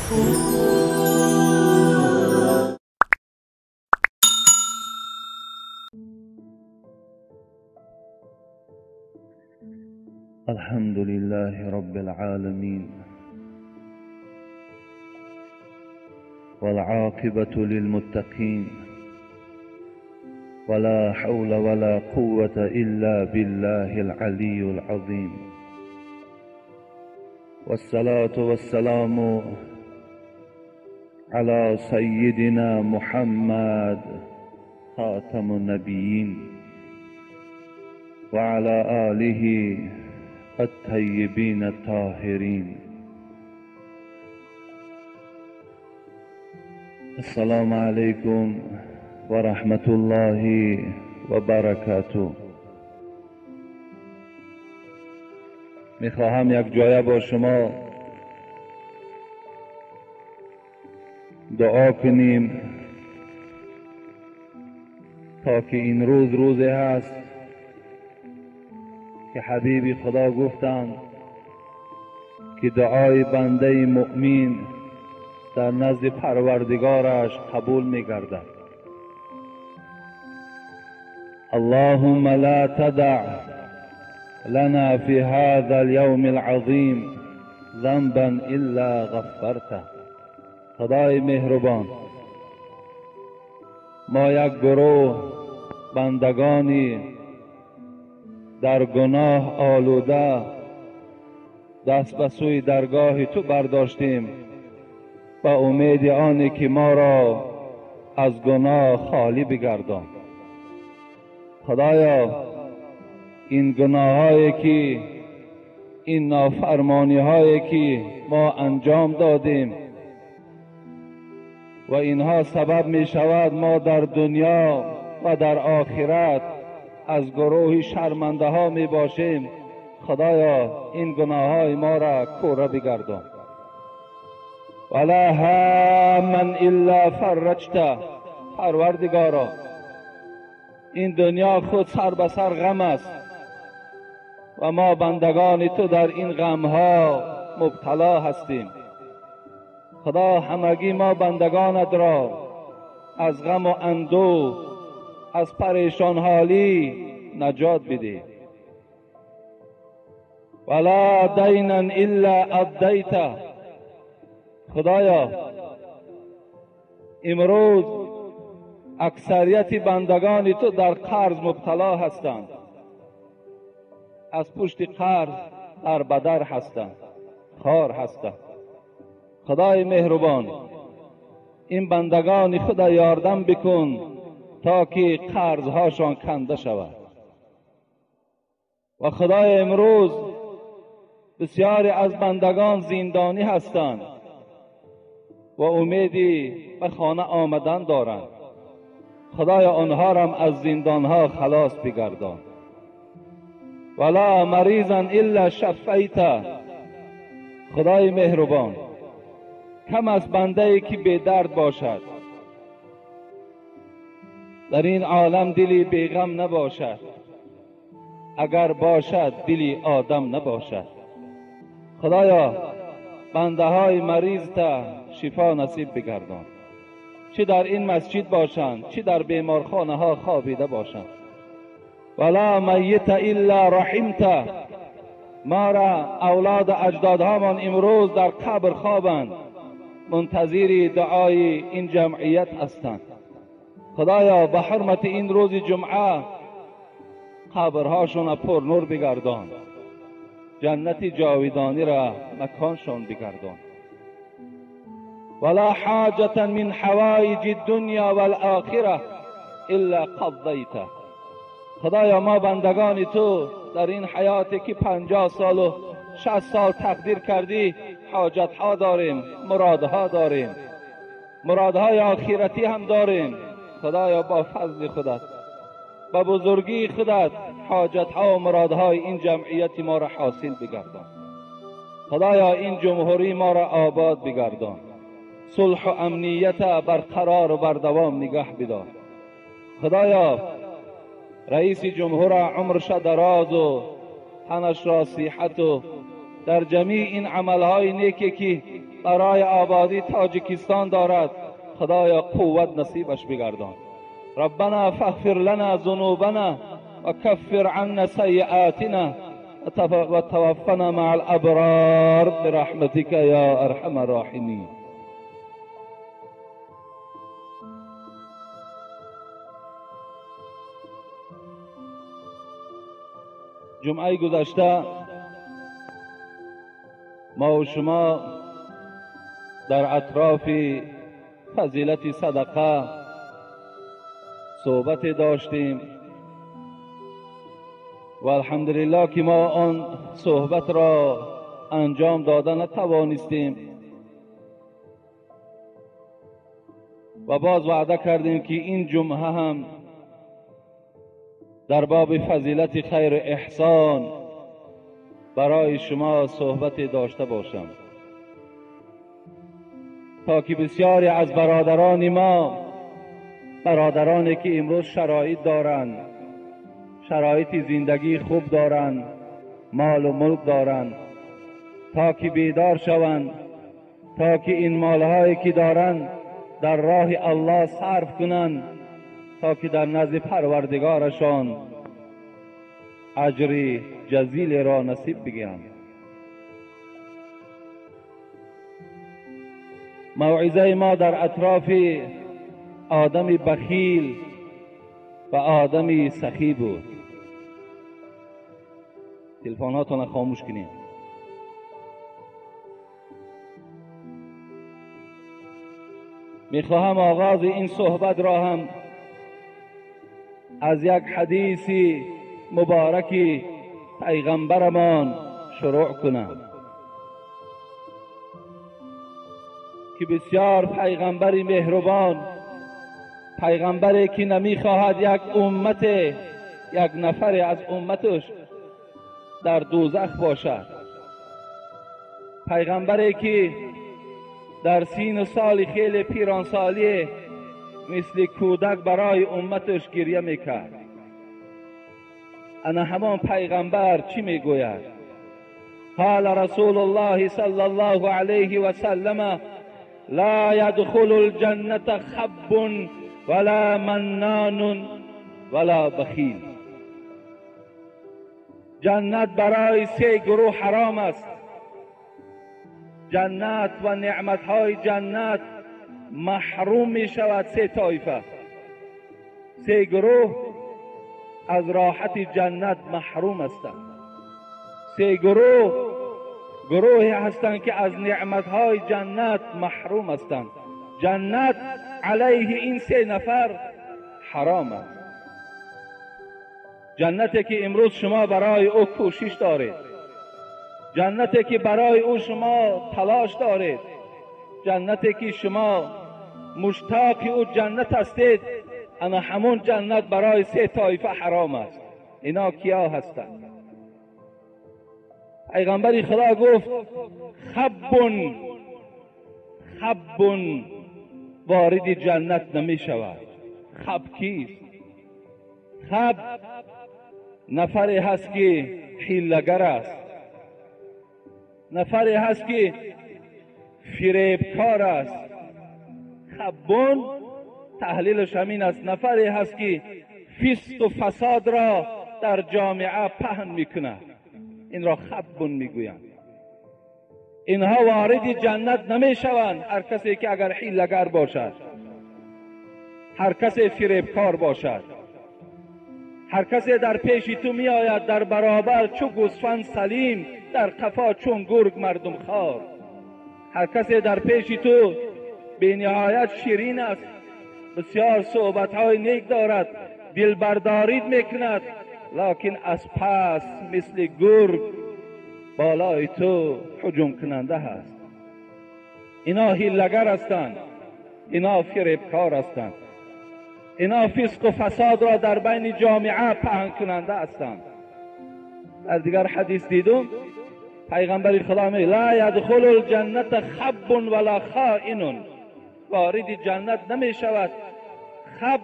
الحمد لله رب العالمين والعاقبة للمتقين ولا حول ولا قوة إلا بالله العلي العظيم والصلاة والسلام على سيدنا محمد خاتم النبيين وعلى آله الطيبين الطاهرين. السلام عليكم ورحمة الله وبركاته. میخواهم یک جایه با شما دعا کنیم تا که این روز روزی هست که حبیبی خدا گفتند که دعای بنده مؤمن در نزد پروردگارش قبول می‌گردد. اللهم لا تدع لنا في هذا اليوم العظيم ذنبا إلا غفرته. خدای مهربان، ما یک گروه بندگانی در گناه آلوده دست به سوی درگاه تو برداشتیم با امید آنی که ما را از گناه خالی بگردان. خدایا، این گناهایی که، این نافرمانی هایی که ما انجام دادیم و اینها سبب می شود ما در دنیا و در آخرت از گروه شرمنده ها می باشیم، خدایا این گناه های ما را کوره بگردان. ولا هما الا فرجته. پروردگارا، این دنیا خود سر به سر غم است و ما بندگان تو در این غم ها مبتلا هستیم. خدا همگی ما بندگانت را از غم و اندوه، از پریشان حالی نجات بده. ولا دینا الا ادیته. خدایا امروز اکثریت بندگان تو در قرض مبتلا هستند، از پشت قرض در بدر هستند، خار هستند. خدای مهربان، این بندگان خدا یاردم بکن تا که قرضهاشان کنده شود. و خدای امروز بسیاری از بندگان زندانی هستند و امیدی به خانه آمدن دارند. خدای آنها را از زندانها خلاص بگردان. ولا مریضا الا شفیته. خدای مهربان، کم از بنده ای که بی درد باشد، در این عالم دلی بیغم نباشد، اگر باشد دلی آدم نباشد. خدایا بنده های مریض تا شفا نصیب بگردان، چه در این مسجد باشند، چه در بیمارخانه ها خوابیده باشند. ولا میت الا رحمته. ما را اولاد اجدادهامان امروز در قبر خوابند، منتظر دعای این جمعیت هستند. خدایا به حرمت این روز جمعه قبرهاشون پر نور بگردان، جنت جاودانی را مکانشان بگردان. ولا حاجة من حوائج الدنیا والآخرة الا قضیته. خدایا ما بندگان تو در این حیاتی که 50 سال و 60 سال تقدیر کردی حاجتها داریم، مرادها داریم، مرادهای آخرتی هم داریم. خدایا با فضل خودت، با بزرگی خودت حاجتها و مرادهای این جمعیت ما را حاصل بگردان. خدایا این جمهوری ما را آباد بگردان، صلح و امنیت برقرار و بردوام نگه بدار. خدایا رئیس جمهور عمرش دراز و تنش را صحت و در جمیع این عملهای نیکی که برای آبادی تاجیکستان دارد، خدایا قوت نصیبش بگردان. ربنا فاغفر لنا ذنوبنا وكفر عنا سيئاتنا وتوفنا مع الابرار برحمتك يا ارحم الراحمين. جمعه گذشته ما و شما در اطراف فضیلت صدقه صحبت داشتیم و الحمدلله که ما آن صحبت را انجام داده نتوانستیم و باز وعده کردیم که این جمعه هم در باب فضیلت خیر احسان برای شما صحبت داشته باشم، تا که بسیاری از برادران ما، برادرانی که امروز شرایط دارند، شرایط زندگی خوب دارند، مال و ملک دارند، تا که بیدار شوند، تا که این مالهایی که دارند در راه الله صرف کنند، تا که در نزد پروردگارشان اجر جزیل را نصیب بگیرند. موعظه ما در اطراف آدم بخیل و آدم سخی بود. تلفن هاتون خاموش کنید. میخواهم آغاز این صحبت را هم از یک حدیث مبارک پیغمبرمان شروع کنم که بسیار پیغمبر مهربان، پیغمبری که نمیخواهد یک امت، یک نفر از امتش در دوزخ باشد، پیغمبری که در سین سال خیلی پیرانسالی مثل کودک برای امتش گریه میکرد. انا همان پیغمبر چی میگوید؟ قال رسول الله صلی الله علیه و سلم لا يدخل الجنة خب ولا منان ولا بخیل. جنت برای سه گروه حرام است. جنت و نعمتهای جنت محروم می شود سه طایفه، سه گروه از راحت جنت محروم هستند. سه گروه گروهی هستند که از نعمتهای جنت محروم هستند. جنت علیه این سه نفر حرام است. جنتی که امروز شما برای او کوشش دارید، جنتی که برای او شما تلاش دارید، جنتی که شما مشتاق او جنت هستید، اما همون جنت برای سه طایفه حرام است. اینا کیا هستند؟ پیغمبر خدا گفت خبون، خبون وارد جنت نمی شود. خب کیست؟ خب نفری هست که حیله‌گر است، نفری هست که فریبکار است. خبون تحلیلش همین است، نفری هست که فسق و فساد را در جامعه پهن میکند، این را خبون میگویند. اینها وارد جنت نمیشوند. هر کسی که اگر حیله‌گر باشد، هر کسی فریبکار باشد، هر کسی در پیش تو می آید در برابر چو گوسفند سلیم، در قفا چون گرگ مردم خوار. هر کسی در پیش تو بی نهایت شیرین است، بسیار صحبت‌های نیک دارد، دلبردارید میکند، لکن از پس مثل گرگ بالای تو هجوم کننده هست. اینا حیله‌گر هستند، اینا فریبکار هستند، اینا فسق و فساد را در بین جامعه پهن کننده هستند. در دیگر حدیث دیدم پیغمبر خدا می لا یدخل الجنة خب ولا خائن، وارد جنت نمی شود خب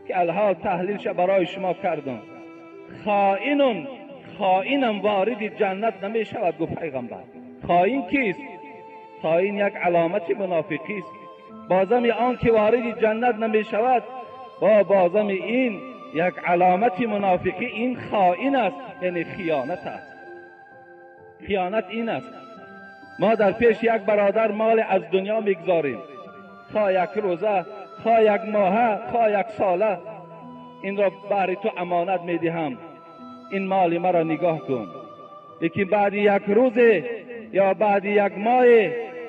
که الحال تحلیلش برای شما کردم، خائن، خائنم وارد جنت نمی شود. گفت پیغمبر خائن کیست؟ خائن یک علامت منافقی است. بازم آن که وارد جنت نمی شود، با بازم این یک علامت منافقی، این خائن است، یعنی خیانت است. خیانت این است ما در پیش یک برادر مال از دنیا میگذاریم، خواه یک روزه، خواه یک ماهه، خواه یک ساله، این را بهر تو امانت میدهم، این مال مرا نگاه کن. لیکن بعد یک روز یا بعد یک ماه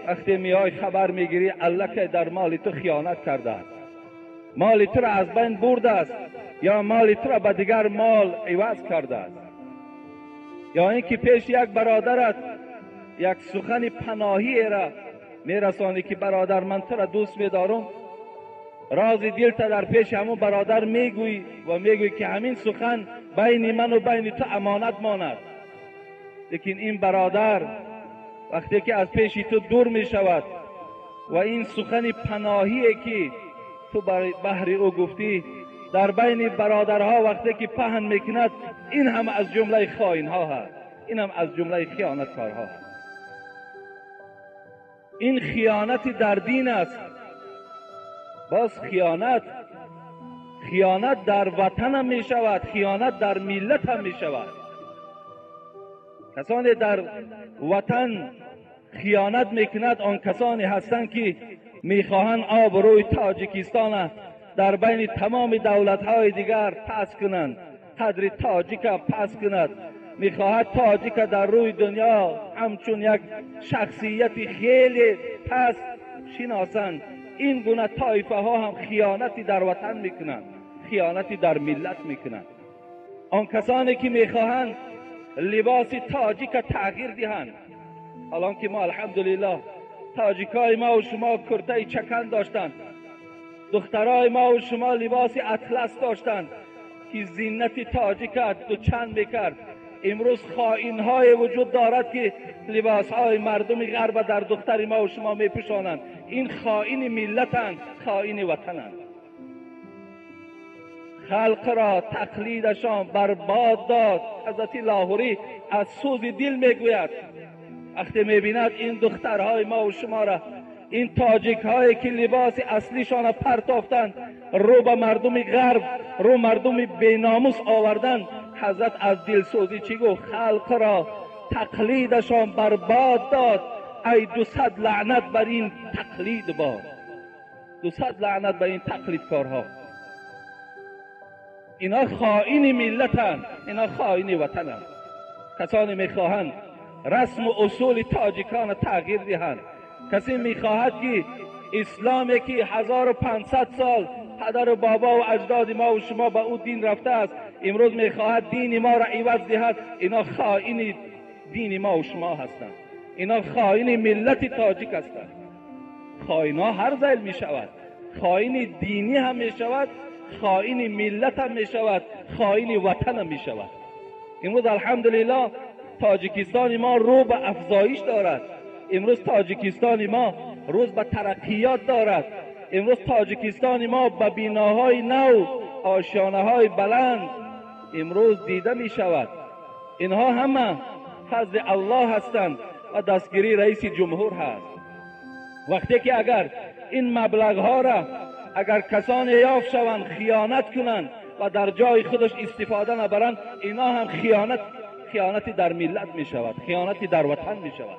وقتی میای خبر میگیری الله که در مال تو خیانت کرده است، مال تو را از بین برده است، یا مال تو را به دیگر مال عوض کرده است. یا اینکه پیش یک برادرت یک سخن پناهی را میرسانی که برادر من تو را دوست میدارم، راز دلت در پیش همون برادر میگویی و میگویی که همین سخن بین من و بین تو امانت ماند. لیکن این برادر وقتی که از پیش تو دور می شود و این سخن پناهی که تو بهر او گفتی در بین برادرها وقتی که پهن میکند، این هم از جمله خائن ها هست، این هم از جمله خیانتکارها هست. این خیانت در دین است. باز خیانت در وطن هم می شود، خیانت در ملت هم می شود. کسانی در وطن خیانت میکند آن کسانی هستند که میخواهند آبروی تاجیکستان در بین تمام دولت‌های دیگر پس کنند، قدر تاجیک پس کند. میخواهد تاجیک در روی دنیا همچون یک شخصیت خیلی پس شناسند. این گونه طایفه ها هم خیانتی در وطن میکنند، خیانتی در ملت میکنند. آن کسانی که میخواهند لباس تاجیک تغییر دهند، الان که ما الحمدلله تاجیکای ما و شما کرته چکن داشتند، دخترای ما و شما لباس اطلس داشتند که زینت تاجیک دوچند میکرد. امروز خائن‌های وجود دارد که لباسهای مردم غرب در دختر ما و شما میپوشانند. این خائن ملتند، خائن وطنند. خلق را تقلیدشان برباد داد. حضرت لاهوری از سوز دل میگوید وقتی میبیند این دخترهای ما و شما را، این تاجیک هایی که لباس اصلیشان پرتافتند، رو به مردم غرب، رو مردم بیناموس آوردند، حضرت از دلسوزی چی گفت؟ خلق را تقلیدشان برباد داد، ای 200 لعنت بر این تقلید باد، 200 لعنت بر این تقلیدکارها. اینا خائن ملتند، اینا خائن وطنند. کسانی میخواهند رسم و اصول تاجیکان تغییر دهند. کسی میخواهد که اسلامی که 1500 سال پدر و بابا و اجداد ما و شما به او دین رفته است، امروز میخواهد دین ما را عوض دهد. اینا خائن دین ما و شما هستند، اینا خائن ملت تاجیک هستند. خائن‌ها هر ذیل میشود، خائن دینی هم میشود، خائن ملت هم میشود، خائن وطن هم میشود. امروز الحمدلله تاجیکستان ما رو به افزایش دارد، امروز تاجیکستان ما روز به ترقیات دارد، امروز تاجیکستان ما به بیناهای نو، آشیانه های بلند امروز دیده می شود. اینها همه فضل الله هستند و دستگیری رئیس جمهور هست. وقتی که اگر این مبلغ ها را اگر کسانی یافت شوند، خیانت کنند و در جای خودش استفاده نبرند، اینا هم خیانتی در ملت می شود، خیانتی در وطن می شود.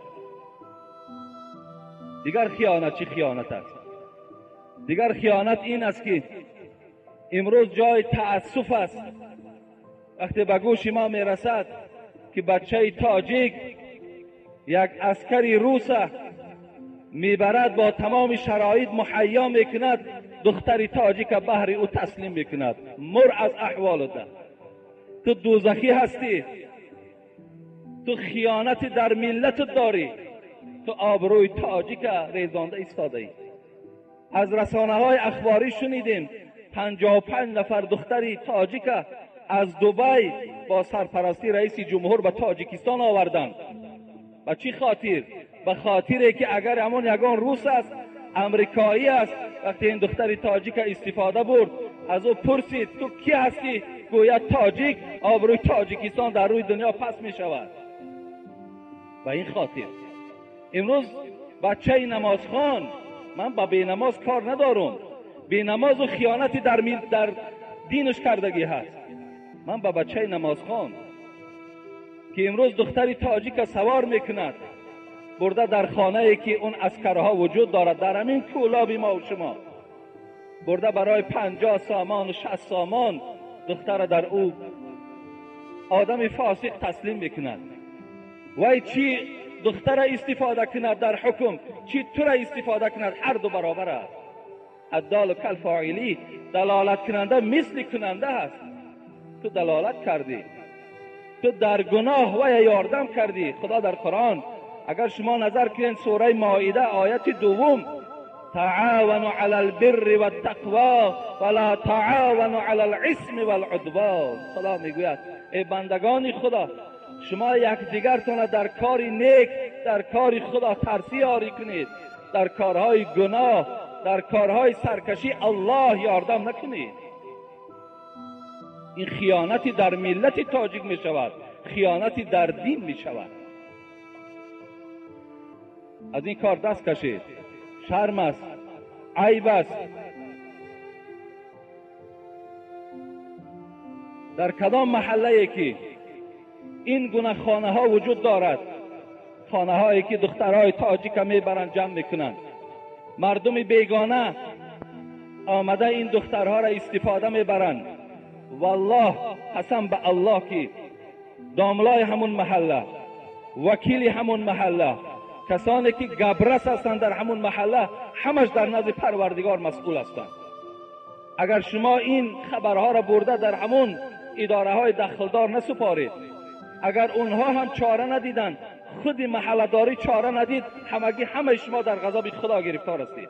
دیگر خیانت چی خیانت است؟ دیگر خیانت این است که امروز جای تأسف است وقتی به گوش ما میرسد که بچه تاجیک یک عسکری روس میبرد، با تمام شرایط مهیا میکند، دختر تاجیک بهر او تسلیم میکند. مر از احوال ده، تو دوزخی هستی، تو خیانت در ملت داری، تو آبروی تاجیک ریزانده ایستاده ای. از رسانه های اخباری شنیدیم 55 نفر دختری تاجیک از دبی با سرپرستی رئیس جمهور به تاجیکستان آوردند. به چی خاطر؟ به خاطر که اگر همان یگان روس است، امریکایی است، وقتی این دختر تاجیک استفاده برد، از او پرسید تو کی هستی؟ گوید تاجیک. آبروی تاجیکستان در روی دنیا پس می شود. به این خاطر امروز Бачаи намозхон, ман ба бенамоз кор надорам. Бенамозу хиёнати дар динаш кардагӣ ҳаст. Ман ба бачаи намозхон ки имрӯз духтари тоҷика савор мекунад, бурда дар хонае ки он аскарҳо вуҷуд дорад, дар ҳамин кӯлоби мо ва шумо, бурда барои 50 сомон, 60 сомон духтара дар ӯ одами фосиқ таслим мекунад. Вай чӣ духтара истифода кунад дар ҳукм, чӣ тура истифода кунад, ҳар ду баробар аст. Аддолу калфоилӣ, далолаткунанда мисли кунанда аст. Ту далолат кардӣ, ту дар гуноҳ вая ёрдам кардӣ. Худо дар Қуръон агар шумо назар кунед, сураи Моида ояти 2, تعاونوا علی البر والتقوا ولا تعاونوا علی الاسم والعدوان. خدا میگوید ای بندگان خدا، شما یکدیگرتان در کار نیک، در کار خدا ترسی یاری کنید، در کارهای گناه، در کارهای سرکشی الله یاردم نکنید. این خیانتی در ملت تاجیک می شود، خیانتی در دین می شود. از این کار دست کشید. شرم است، عیب است. در کدام محله که این گونه خانه ها وجود دارد، خانه هایی که دخترهای تاجیک میبرند جمع میکنند، مردم بیگانه آمده این دخترها را استفاده میبرند. والله قسم به الله که داملای همون محله، وکیل همون محله، کسانی که گبرس هستند در همون محله، همش در نزد پروردگار مسئول هستند. اگر شما این خبرها را برده در همون اداره های دخلدار نسپارید، اگر اونها هم چاره ندیدند، خود محله داری چاره ندید، همگی همه شما در غضب خدا گرفتار هستید.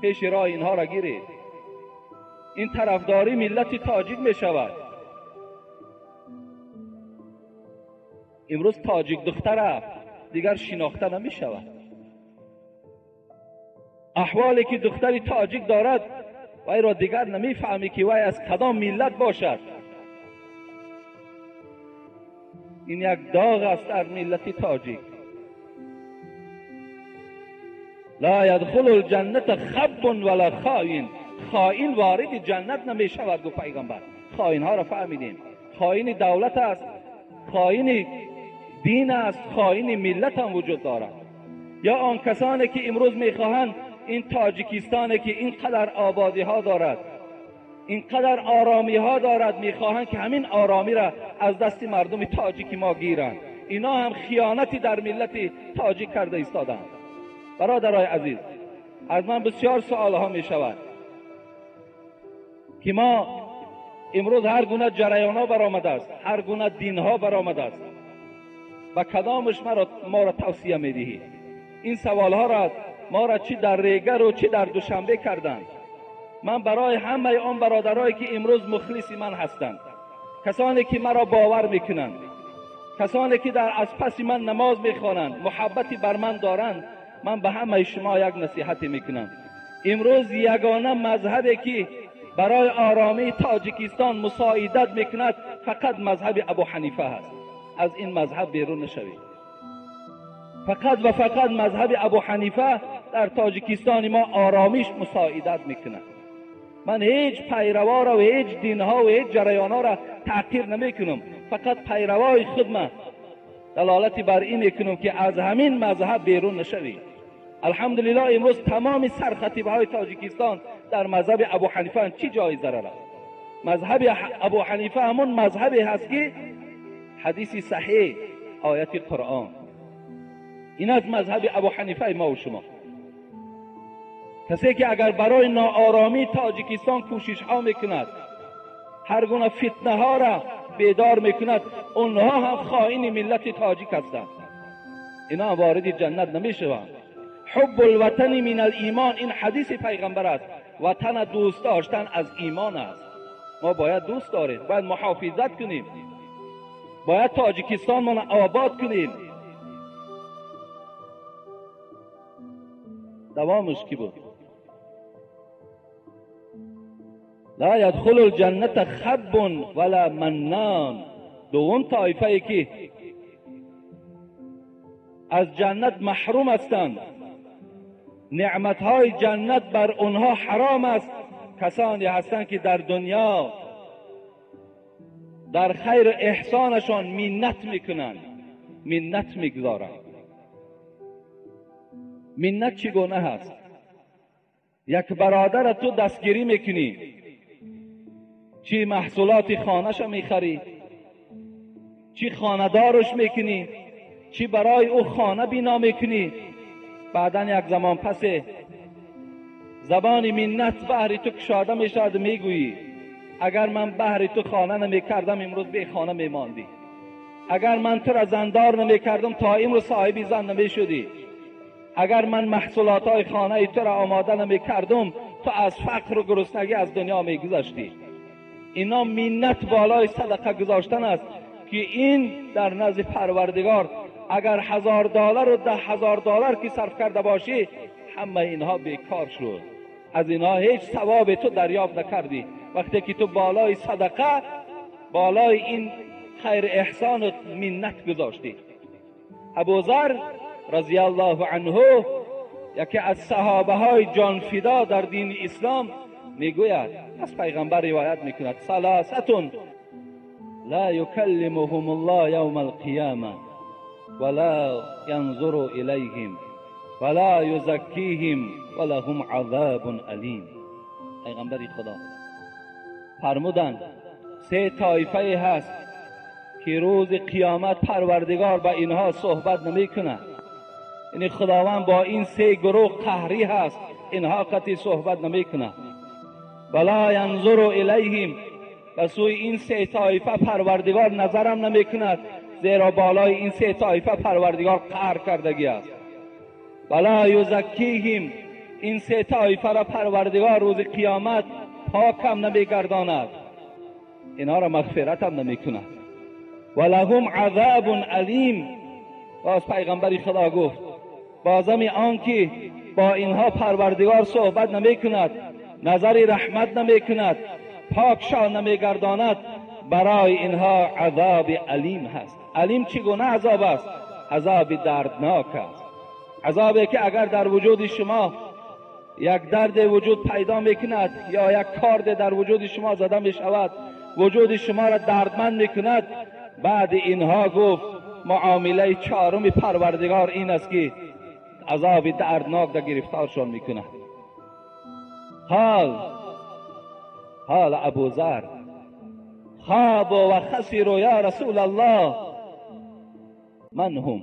پیش راه اینها را گیرید. این طرفداری ملت تاجیک می شود. امروز تاجیک دختر دیگر شناخته نمی شود. احوالی که دختری تاجیک دارد وی را دیگر نمی فهمی که وی از کدام ملت باشد. این یک داغ است در ملت تاجیک. لا یدخل الجنة خب ولا خائن. خائن وارد جنت نمی شود، گفت پیغمبر. خائن ها را فهمیدیم. خائن دولت است، خائن دین است، خائن ملت هم وجود دارد. یا آن کسانی که امروز میخواهند این تاجیکستان که اینقدر آبادی ها دارد، اینقدر آرامی ها دارد، میخواهند که همین آرامی را از دست مردم تاجیک ما گیرند. اینا هم خیانتی در ملت تاجیک کرده ایستادند. برادرای عزیز، از من بسیار سوال ها می شود که ما امروز هر گونه جریان ها برآمده است، هر گونه دین ها برآمده است، و کدامش ما را توصیه می دهی؟ این سوال ها را ما را چی در ریگر و چی در دوشنبه کردند. من برای همه آن برادرایی که امروز مخلص من هستند، کسانی که مرا باور میکنند، کسانی که در از پس من نماز میخوانند، محبتی بر من دارند، من به همه شما یک نصیحت میکنم. امروز یگانه مذهبی که برای آرامی تاجیکستان مساعدت میکند فقط مذهب ابو حنیفه است. از این مذهب بیرون نشوید. فقط و فقط مذهب ابو حنیفه در تاجیکستان ما آرامیش مساعدت میکند. من هیچ پیروا را و هیچ دینها و هیچ جریانها را تحقیر نمیکنم. فقط پیروای خود من دلالتی بر این میکنم که از همین مذهب بیرون نشوید. الحمدلله امروز تمام سرخطیب های تاجیکستان در مذهب ابو حنیفه. چی جای ضرر است؟ مذهب ابو حنیفه همون مذهبی هست که حدیث صحیح، آیت قرآن، این از مذهب ابو حنیفه ما و شما. کسی که اگر برای ناآرامی تاجیکستان کوشش ها میکند، هر گونه فتنه ها را بیدار میکند، اونها هم خائن ملت تاجیک هستند. اینا وارد جنت نمیشوند. حب الوطن من الایمان، این حدیث پیغمبر است. وطن دوست داشتن از ایمان است. ما باید دوست داریم، باید محافظت کنیم، باید تاجیکستان ما آباد کنیم. دوامش کی بود؟ لا یدخل الجنة خب ولا منان. دوم طایفه ای که از جنت محروم هستند، نعمتهای جنت بر اونها حرام است. کسانی هستند که در دنیا در خیر احسانشان منت میکنند، منت میگذارند. منت چگونه هست؟ یک برادر تو دستگیری میکنی، چی محصولات خانه‌ش میخری، چی خانه‌دارش میکنی، چی برای او خانه بنا میکنی. بعدا یک زمان پس زبان منت بهر تو کشاده میشود، میگویی اگر من بهر تو خانه نمیکردم امروز بی خانه میماندی، اگر من تو را زندار نمیکردم تا امروز صاحب زن نمیشدی، اگر من محصولات های خانه تو را آماده نمیکردم تو از فقر و گرسنگی از دنیا میگذشتی. اینا منت بالای صدقه گذاشتن است که این در نزد پروردگار اگر $1000 و $10,000 که صرف کرده باشی همه اینها بیکار شد، از اینها هیچ ثواب تو دریافت نکردی. وقتی که تو بالای صدقه، بالای این خیر احسان منت گذاشتی. ابوذر رضی الله عنه یکی از صحابه های جانفدا در دین اسلام میگوید، از پیغمبر روایت میکند، ثلاثة لا یکلمهم الله یوم القیامه ولا ینظر الیهم ولا یزکیهم ولهم عذاب الیم. پیغمبر خدا فرمودند سه طایفه هست که روز قیامت پروردگار با اینها صحبت نمیکند، یعنی خداوند با این سه گروه قهری هست، اینها قطعی صحبت نمیکند. ولا ینظر الیهم، و سوی این سه طایفه پروردگار نظرم نمیکند، زیرا بالای این سه طایفه پروردگار قهر کردگی است. ولا یزکیهم، این سه طایفه را پروردگار روز قیامت پاک هم نمیگرداند، اینها را مغفرت هم نمیکند. ولهم عذاب الیم، باز پیغمبر خدا گفت بازم آن که با اینها پروردگار صحبت نمیکند، نظر رحمت نمیکند، پاکشان نمیگرداند، برای اینها عذاب الیم هست. الیم چگونه عذاب است؟ عذاب دردناک است، عذابی که اگر در وجود شما یک درد وجود پیدا میکند یا یک کارد در وجود شما زده میشود، وجود شما را دردمند میکند. بعد اینها گفت معامله چهارم پروردگار این است که عذاب دردناک در گرفتارشان میکند. حال ابوذر خاب و خسروا یا رسول الله من هم.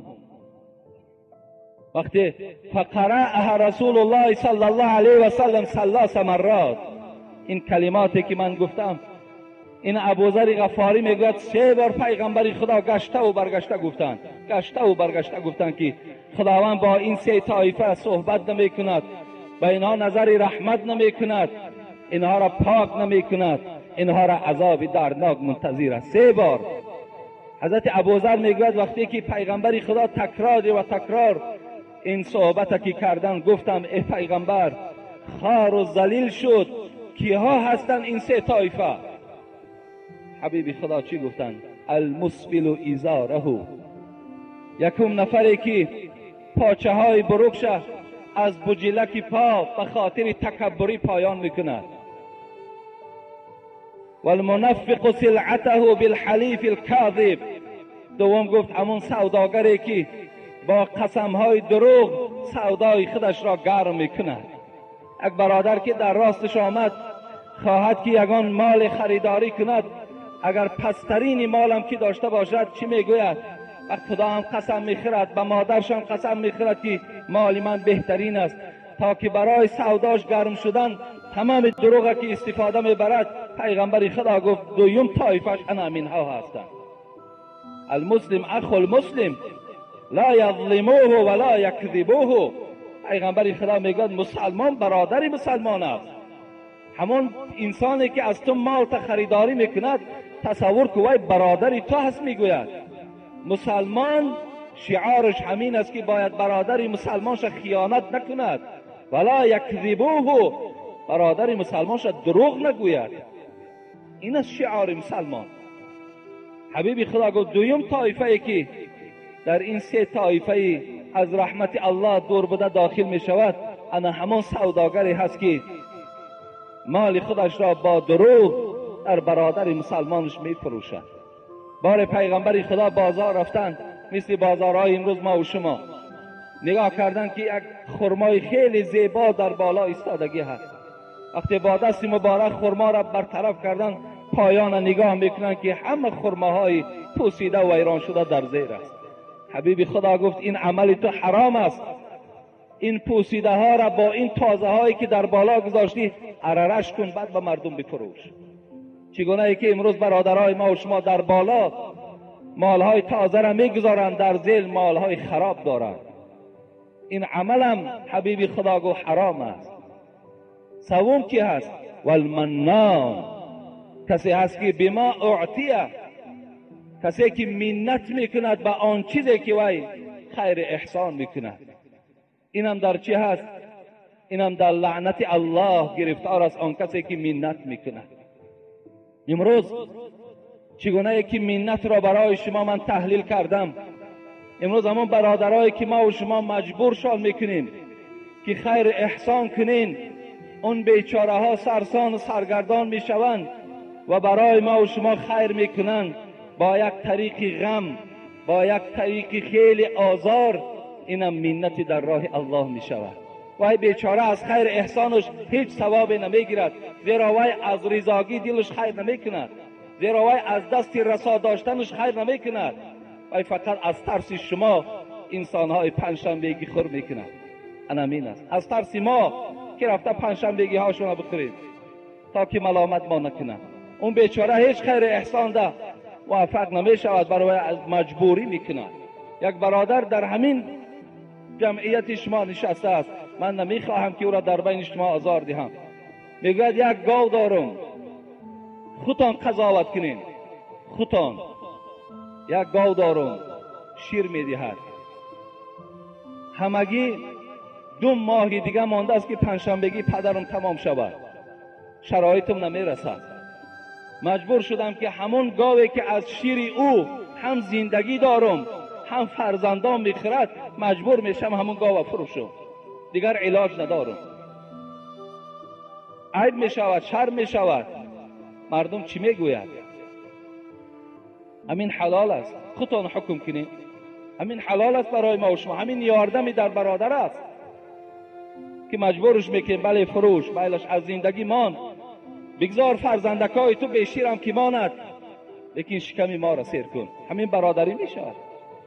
وقتی فقرأها رسول الله صلی الله علیه و سلم ثلاث مرات، این کلماتی که من گفتم، این ابوذر غفاری میگوید سه بار پیغمبر خدا گشته و برگشته گفتند، گشته و برگشته گفتند که خداوند با این سه طایفه صحبت نمیکند، با اینها نظر رحمت نمیکند، اینها را پاک نمیکند، اینها را عذاب دردناک منتظر است. سه بار حضرت ابوذر میگوید وقتی که پیغمبر خدا تکرار و تکرار این صحبت که کردن، گفتم ای پیغمبر خار و ذلیل شد، کیها هستند این سه طایفه؟ حبیب خدا چی گفتند؟ المسبل ازاره، یکم نفری که پاچه های بروکش از بجیلک پا به خاطر تکبری پایان میکند. والمنفق سلعته بالحلیف الكاذب، دوم گفت همون سوداگری که با قسمهای دروغ سودای خودش را گرم میکند. یک برادر که در راستش آمد خواهد که یگان مال خریداری کند، اگر پسترین مالم که داشته باشد چی میگوید؟ به خدا هم قسم میخورد، به مادرش هم قسم میخورد که مال من بهترین است، تا که برای سوداش گرم شدن تمام دروغ که استفاده میبرد. پیغمبر خدا گفت دویم طایفش انا منها هستند. المسلم اخو المسلم لا یظلموه ولا یکذبوه. پیغمبر خدا میگوید مسلمان برادر مسلمان است. همون انسانی که از تو مال تا خریداری میکند تصور که وی برادری تو هست. میگوید مسلمان شعارش همین است که باید برادر مسلمانش خیانت نکند، ولا یکذبوه، برادر مسلمانش دروغ نگوید. این است شعار مسلمان. حبیب خدا گفت دویم طایفه ای که در این سه طایفه از رحمت الله دور بوده داخل می شود، انا همان سوداگری هست که مال خودش را با دروغ در برادر مسلمانش می فروشد. بار پیغمبر خدا بازار رفتن، مثل بازارهای امروز ما و شما، نگاه کردن که یک خرمای خیلی زیبا در بالا ایستادگی هست. وقتی با دست مبارک خرما را برطرف کردن، پایان نگاه میکنن که همه خرماهای پوسیده و ویران شده در زیر است. حبیب خدا گفت این عمل تو حرام است، این پوسیده ها را با این تازه هایی که در بالا گذاشتی عررش کن، بعد به مردم بفروش. چگونه ای که امروز برادرای ما و شما در بالا مالهای تازه را میگذارند، در زیر مالهای خراب دارند. این عملم حبیب خدا گفت حرام است. سوم کی هست؟ والمنان، کسی هست که بما اعطیه، کسی که منت میکند به آن چیزی که وی خیر احسان میکند. اینم در چی هست؟ اینم در لعنت الله گرفتار است، آن کسی که منت میکند. امروز چگونه که منت را برای شما من تحلیل کردم، امروز همون برادرایی که ما و شما مجبور شان میکنیم که خیر احسان کنین، اون بیچاره ها سرسان و سرگردان میشوند و برای ما و شما خیر میکنند با یک طریق غم، با یک طریق خیلی آزار. اینم منت در راه الله میشود. وای بیچاره از خیر احسانش هیچ ثوابی نمیگیرد، زیرا وای از رضاگی دلش خیر نمیکند، زیرا وای از دست رسا داشتنش خیر نمیکند، وای فقط از ترس شما انسانهای پنجشنبگی خور میکند. انامین است، از ترس ما که رفته پنجشنبگی هاشون بخوریم تا که ملامت ما نکنند. اون بیچاره هیچ خیر احسان ده موفق نمیشود، برای از مجبوری میکند. یک برادر در همین جمعیت شما نشسته است، من نمیخواهم که او را در بین شما آزار دهم. میگوید یک گاو دارم، خودتان قضاوت کنین، خودتان. یک گاو دارم شیر میدهد، همگی 2 ماه دیگه مانده است که پنجشنبگی پدرم تمام شود، شرایطم نمیرسد، مجبور شدم که همون گاوی که از شیر او هم زندگی دارم هم فرزندان میخورد، مجبور میشم همون گاو فروشم، دیگر علاج ندارم. عیب میشود، شرم میشود، مردم چی میگوید؟ همین حلال است، خودتان حکم کنید. همین حلال است برای ما و شما، همین یاردمی در برادر است که مجبورش میکنیم بله فروش، بلش از زندگی مان، بگذار فرزندکای تو به شیرم که ماند، لیکن شکمی ما را سیر کن. همین برادری میشود.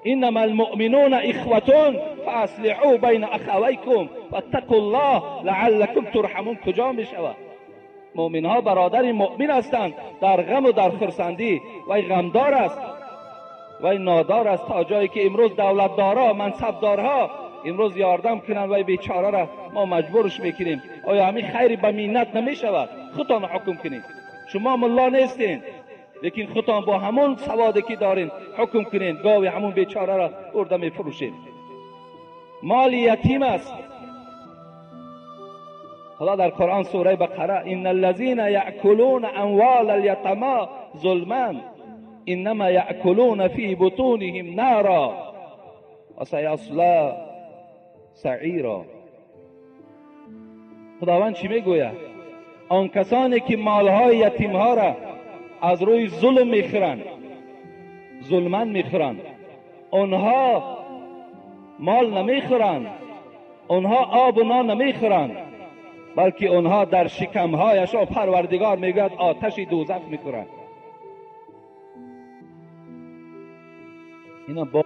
انما المؤمنون اخوتون فاصلحوا بین اخویکم واتقوا الله لعلکم ترحمون. کجا میشود؟ مؤمن ها برادر مؤمن هستند در غم و در خرسندی. وی غمدار است، وی نادار است، تا جایی که امروز دولتدارا، منصبدارها امروز یاردم کنند وی بیچاره را ما مجبورش میکنیم. آیا همین خیری به منت نمیشود؟ خودتان حکم کنید. شما ملا نیستین، لیکن خودتان با همون سوادی که دارین حکم کنین. گاوی همون بیچاره را برده میفروشین. مال یتیم است. خدا در قرآن سوره بقره: ان الذين یأکلون اموال الیتاما ظلما انما یأکلون فی بطونهم نارا و سیصلی سعیرا. خداوند چی میگوید؟ آن کسانی که مالهای یتیمها را از روی ظلم میخورند، ظلمن میخورند، آنها مال نمیخورند، آنها آب و نان نمیخورند، بلکه آنها در شکمهایشان پروردگار میگوید آتش دوزخ میخورند. اینا با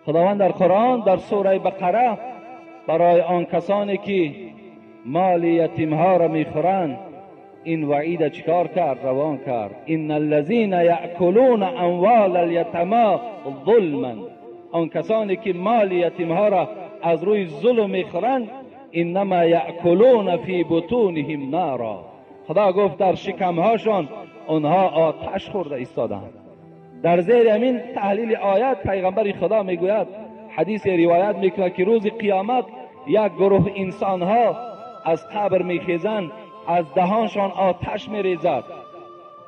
خداوند در قرآن در سوره بقره برای آن کسانی که مال یتیمها را میخورند این وعید چیکار کرد؟ روان کرد. ان الذین یأکلون اموال الیتاما ظلما، آن کسانی که مال یتیمها را از روی ظلم میخورند، انما یأکلون فی بطونهم نارا. خدا گفت در شکمهاشان آنها آتش خورده ایستادند. در زیر همین تحلیل آیت پیغمبر خدا میگوید، حدیث روایت میکنه که روز قیامت یک گروه انسانها از قبر میخیزند، از دهانشان آتش میریزد.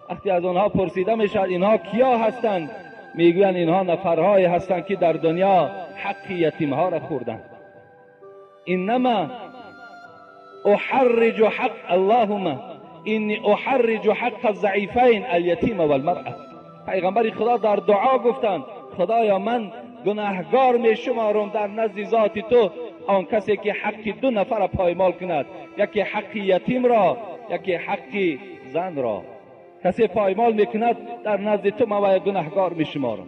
وقتی از آنها پرسیده میشود اینها کیا هستند، میگویند اینها نفرهایی هستند که در دنیا حق یتیم ها را خوردن. انما احرج حق اللهم انی احرج حق الضعیفین الیتیم والمرأة. پیغمبر خدا در دعا گفتند خدایا من گناهگار می شمارم در نزد ذات تو آن کسی که حق دو نفر پایمال کند، یکی حق یتیم را، یکی حق زن را. کسی پایمال میکند در نزد تو من گناهگار می شمارم.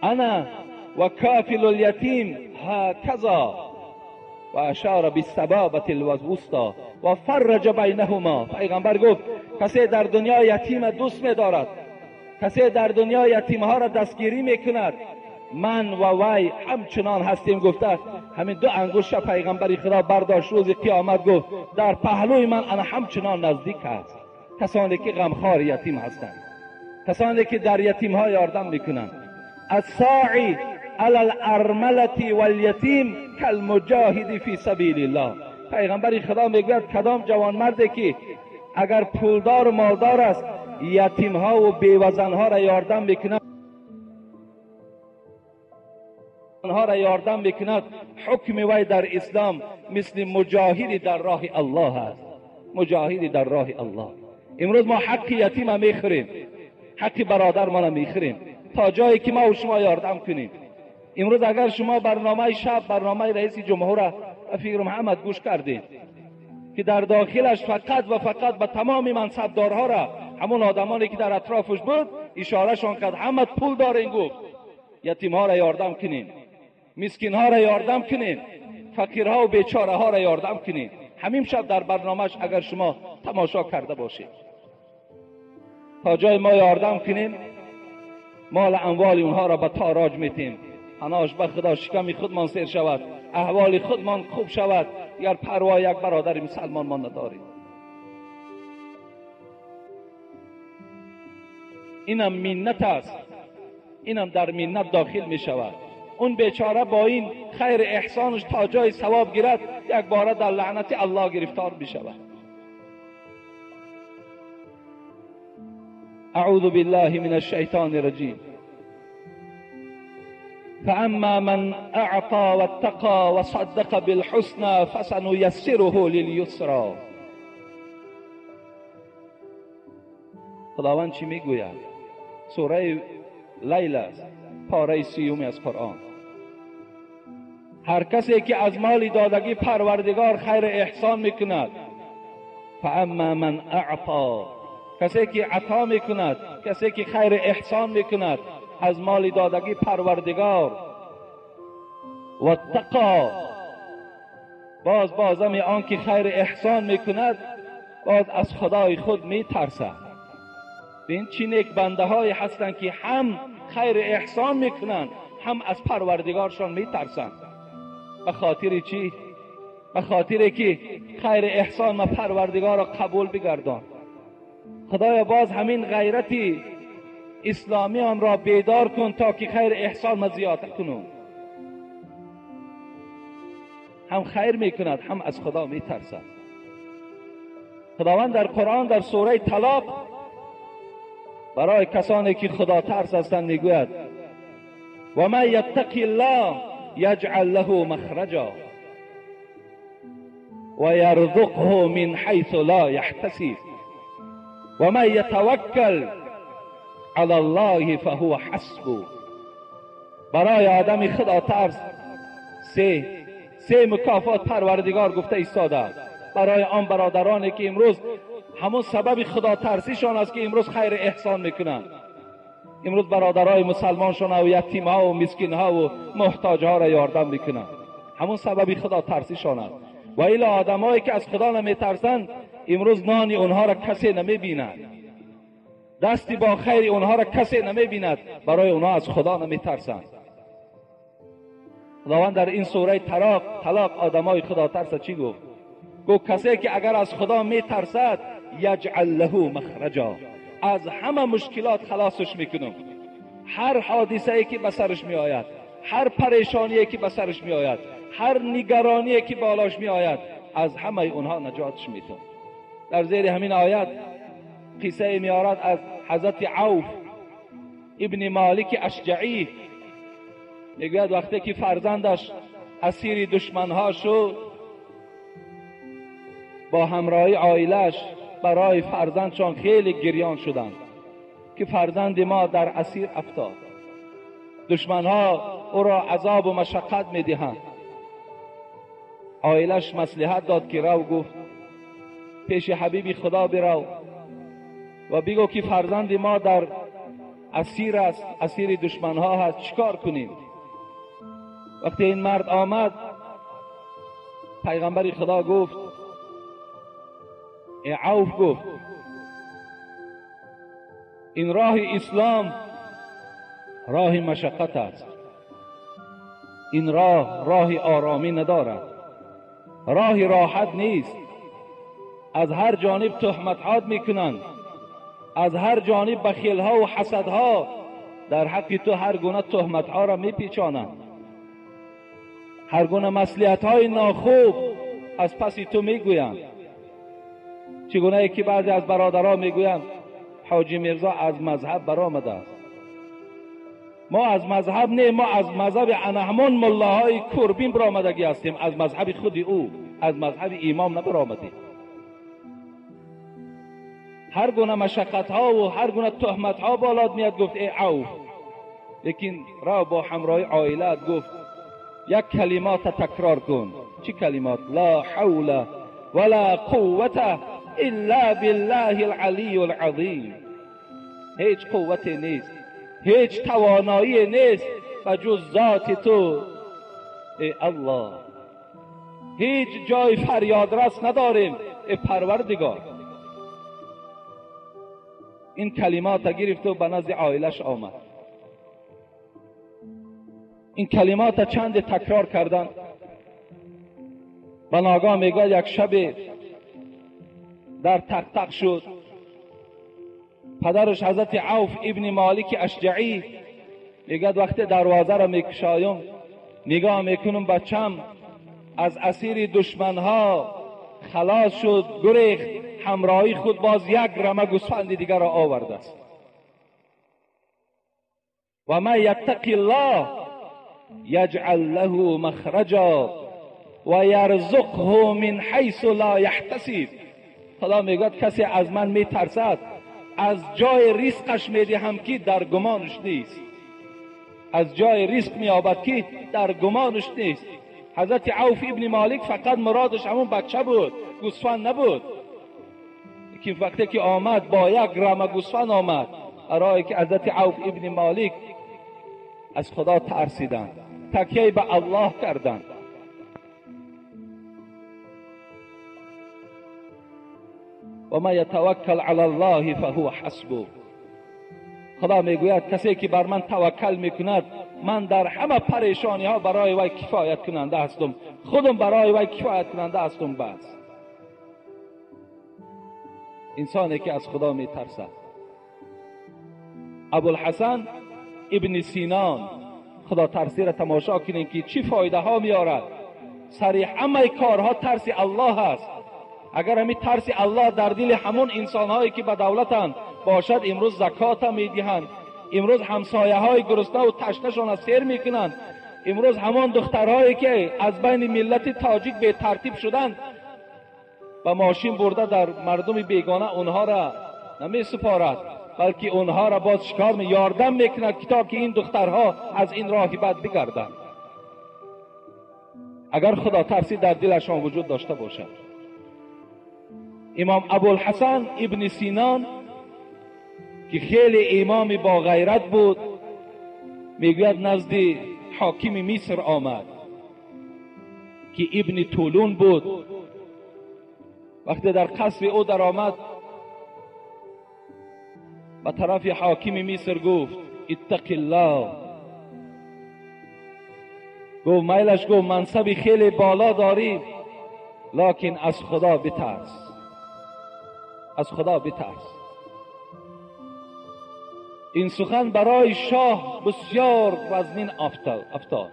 انا و کافل الیتیم هکذا و اشار بالسبابة الوسطى و فرج بینهما. پیغمبر گفت کسی در دنیا یتیم دوست می‌دارد، کسی در دنیا یتیمها را دستگیری میکند، من و وی همچنان هستیم. گفته همین دو انگشت پیغمبر خدا برداشت روز قیامت گفت در پهلوی من انا همچنان نزدیک است. کسانی که غمخوار یتیم هستند، کسانی که در یتیم ها یاردم میکنند. الساعی علی الارملة والیتیم کالمجاهد فی سبیل الله. پیغمبر خدا میگوید کدام جوانمردی که اگر پولدار و مالدار است یتیم ها و بیوزن ها را یاردم میکند، آنها را یاردم میکند، حکم وی در اسلام مثل مجاهدی در راه الله است. مجاهدی در راه الله. امروز ما حق یتیم میخوریم، حق برادر ما میخوریم تا جایی که ما و شما یاردم کنیم. امروز اگر شما برنامه شب، برنامه رئیس جمهور فکر محمد گوش کردید که در داخلش فقط و فقط به تمام منصبدارها را، همون آدمانی که در اطرافش بود اشارهشان کرد، همه پول دارین، گفت یتیم ها را یاردم کنیم، مسکین ها را یاردم کنیم، فقیرها و بیچاره ها را یاردم کنیم. همین شب در برنامهش اگر شما تماشا کرده باشید، تا جای ما یاردم کنیم مال اموال اونها را به تاراج میتیم. پناهش به خدا شکم خودمان سیر شود، احوال خودمان خوب شود، دیگر پروا یک برادر مسلمان ما نداریم. اینم منت است، اینم در منت داخل می شود. اون بیچاره با این خیر احسانش تا جای ثواب گیرد یک باره در لعنت الله گرفتار می شود. اعوذ بالله من الشیطان الرجیم. فاما من اعطى واتقى وصدق بالحسنى فسنيسره لليسرى. خداوند چی میگوید؟ سوره لیل است، پاره سیوم از قرآن. هر کسی که از مال دادگی پروردگار خیر احسان میکند، فاما من اعطى، کسی که عطا میکند، کسی که خیر احسان میکند از مال دادگی پروردگار، و اتقا، باز بازم آن که خیر احسان میکند باز از خدای خود میترسد. این چی نیک بنده های هستند که هم خیر احسان میکنند هم از پروردگارشان میترسند. به خاطر چی؟ به خاطر که خیر احسان و پروردگار را قبول بگردان. خدایا باز همین غیرتی اسلامی آن را بیدار کن تا که خیر احسان ما زیادت کنم. هم خیر میکند هم از خدا میترسد. خداوند در قرآن در سوره طلاق برای کسانی که خدا ترس هستند میگوید و من یتقی الله یجعل له مخرجا و یرزقه من حیث لا یحتسب و من یتوکل علی الله فهو حسبه. برای آدم خدا ترس سه مکافات پروردگار گفته ایستاده است. برای آن برادرانی که امروز همون سبب خدا ترسیشان است که امروز خیر احسان میکنند، امروز برادرای مسلمانشان و یتیم ها و مسکین ها و محتاج ها را یاردم میکنند، همون سبب خدا ترسیشان است. و الا آدمایی که از خدا نمیترسند امروز نان اونها را کسی نمیبیند، دستی با خیر اونها را کسی نمیبیند، برای اونها از خدا نمیترسند. خداوند در این سوره طلاق آدمای خدا ترس چی گفت؟ گفت کسی که اگر از خدا میترسد یجعل له مخرجا، از همه مشکلات خلاصش میکنم. هر حادثه ای که به سرش میآید، هر پریشانی که به سرش میآید، هر نگرانی که بالاش میآید، از همه اونها نجاتش میتون. در زیر همین آیت قصه میآرد از حضرت عوف ابن مالک اشجعی میگوید وقتی که فرزندش اسیر دشمنها شد، با همراهی عائلش برای فرزندشان خیلی گریان شدند که فرزند ما در اسیر افتاد، دشمنها او را عذاب و مشقت میدهند. عائلش مصلحت داد که رو، گفت پیش حبیب خدا برو و بگو که فرزند ما در اسیر است، اسیر دشمنها هست، چیکار کنیم؟ وقتی این مرد آمد، پیغمبر خدا گفت ای عوف، گفت این راه اسلام راه مشقت است، این راه راه آرامی ندارد، راه راحت نیست. از هر جانب تهمت‌ها میکنند، از هر جانب بخیل‌ها و حسدها در حق تو هر گونه تهمت‌ها را میپیچانند، هر گونه مصلحت‌های ناخوب از پس تو میگویند. چگونه که بعضی از برادرها میگویند حاجی میرزا از مذهب برآمده است. ما از مذهب نه، ما از مذهب انهمان ملاهای کربین برآمدگی هستیم، از مذهب خود او، از مذهب امام نبرآمدیم. هر گونه مشقت ها و هر گونه تهمت ها بالات میاد. گفت ای عوف، لیکن را با همراه عائلت گفت یک کلمات تکرار کن. چی کلمات؟ لا حول ولا قوة الا بالله العلی العظیم. هیچ قوتی نیست، هیچ توانایی نیست و جز ذات تو ای الله. هیچ جای فریادرس نداریم ای پروردگار. این کلمات گرفت و به نزد عائلش آمد. این کلمات چند تکرار کردن. به ناگاه میگوید یک شب در تق تق شد. پدرش حضرت عوف ابن مالک اشجعی میگوید وقتی دروازه را میکشایم نگاه میکنم بچم از اسیر دشمنها خلاص شد، گریخت، همراهی خود باز یک رمه گوسفند دیگر را آورده است. و من یتقی الله یجعل له مخرجا و یرزقه من حیث لا یحتسب. خدا میگوید کسی از من میترسد از جای رزقش میدهم که در گمانش نیست، از جای رزق مییابد که در گمانش نیست. حضرت عوف ابن مالک فقط مرادش همون بچه بود، گوسفند نبود. که وقتی که آمد با یک رمه گوسفند آمد، برای که حضرت عوف ابن مالک از خدا ترسیدند، تکیه به الله کردند. و ما یتوکل علی الله فهو حسبه. خدا میگوید کسی که بر من توکل میکند من در همه پریشانی ها برای وی کفایت کننده هستم، خودم برای وی کفایت کننده هستم. بس انسانی که از خدا میترسد. ابوالحسن ابن سینان، خدا ترسی را تماشا کنیم که چی فایده ها میارد. سری همه کارها ترس الله است. اگر همین ترس الله در دل همون انسان هایی که به دولتند باشد، امروز زکات میدهند، امروز همسایه های گرسنه و تشنه‌شان را سیر میکنند، امروز همان دخترهایی که از بین ملت تاجیک به ترتیب شدند و ماشین برده در مردم بیگانه اونها را نمی سپارد، بلکه اونها را باز شکار می یاردم میکند تا که این دخترها از این راه بد بگردند. اگر خدا ترسی در دلشان وجود داشته باشد. امام ابوالحسن ابن سینان که خیلی امام با غیرت بود، میگوید نزد حاکم مصر آمد که ابن طولون بود. وقتی در قصر او در آمد به طرف حاکم مصر گفت اتق الله. گفت میلش، گفت منصب خیلی بالا داری، لکن از خدا بترس، از خدا بترس. این سخن برای شاه بسیار وزنین افتاد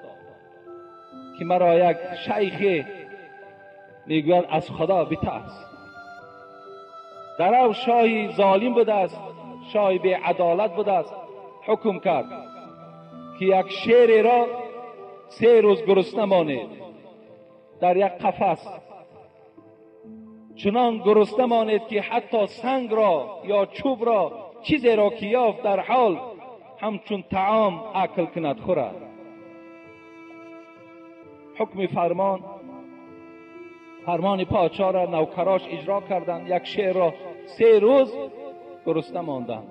که مرا یک شیخ میگوید از خدا بترس. در او شاهی ظالم بوده است، شاهی بی عدالت بوده است. حکم کرد که یک شیر را 3 روز گرسنه مانید در یک قفس، چنان گرسنه مانید که حتی سنگ را یا چوب را چیزی را که یافت در حال همچون طعام اکل کند، خورد. حکم فرمان پادشاه را نوکراش اجرا کردند. یک شعر را 3 روز گرسنه ماندند.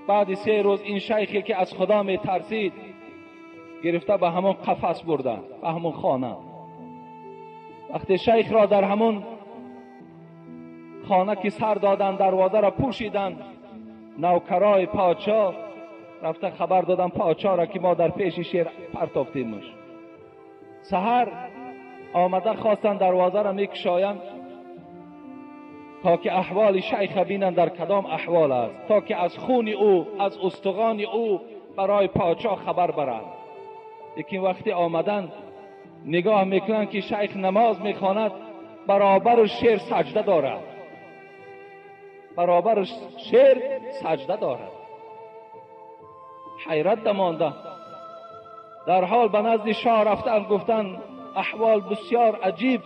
بعد 3 روز این شیخی که از خدا می ترسید گرفته به همون قفس بردند، به همون خانه. وقتی شیخ را در همون خانه که سر دادند، دروازه را پوشیدند، نوکرای پادشاه رفته خبر دادن پادشاه را که ما در پیش شیر پرتافتیمش. سحر آمده خواستند دروازه را میکشایند تا که احوال شیخ بینند در کدام احوال است، تا که از خون او، از استخوان او برای پادشاه خبر برند. لیکن وقتی آمدن نگاه میکنند که شیخ نماز میخواند، برابر شیر سجده دارد، برابر شیر سجده دارد. حیرت مانده. در حال به نزد شاه رفتن، گفتن احوال بسیار عجیب،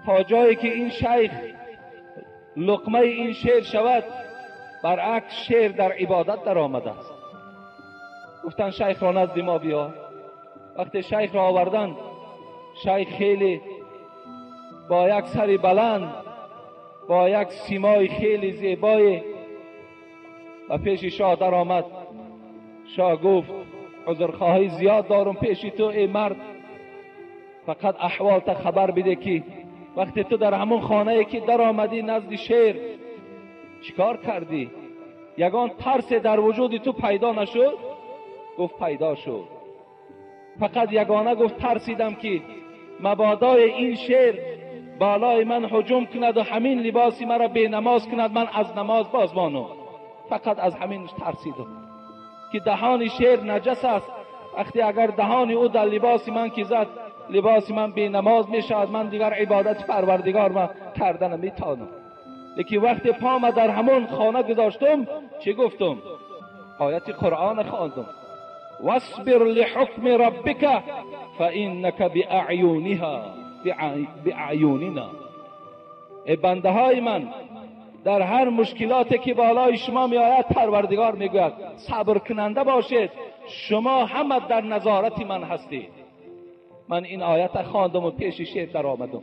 تا جایی که این شیخ لقمه این شیر شود، برعکس شیر در عبادت در آمده است. گفتن شیخ را نزد ما بیا. وقتی شیخ را آوردن، شیخ خیلی با یک سر بلند، با یک سیمای خیلی زیبای و پیش شاه در آمد. شاه گفت عذرخواهی زیاد دارم پیش تو ای مرد، فقط احوالت خبر بده که وقتی تو در همون خانه که در آمدی نزد شیر چیکار کردی؟ یگان ترس در وجود تو پیدا نشد؟ گفت پیدا شد. فقط یگانه گفت ترسیدم که مبادای این شیر بالای من هجوم کند و همین لباسی مرا بی نماز کند، من از نماز باز مانم. فقط از همین ترسیدم که دهان شیر نجس است، وقتی اگر دهان او در لباس من که زد، لباس من بی نماز می شود، من دیگر عبادت پروردگار من کردن نمیتانم. لیکن وقتی پام در همون خانه گذاشتم چی گفتم؟ آیت قرآن خواندم، واصبر لحکم ربک فانک باعینها باعیننا. ای بنده های من، در هر مشکلاتی که بالای شما می آید پروردگار میگوید صبر کننده باشید، شما همه در نظارت من هستید. من این آیت خواندم و پیش شیخ در آمدم.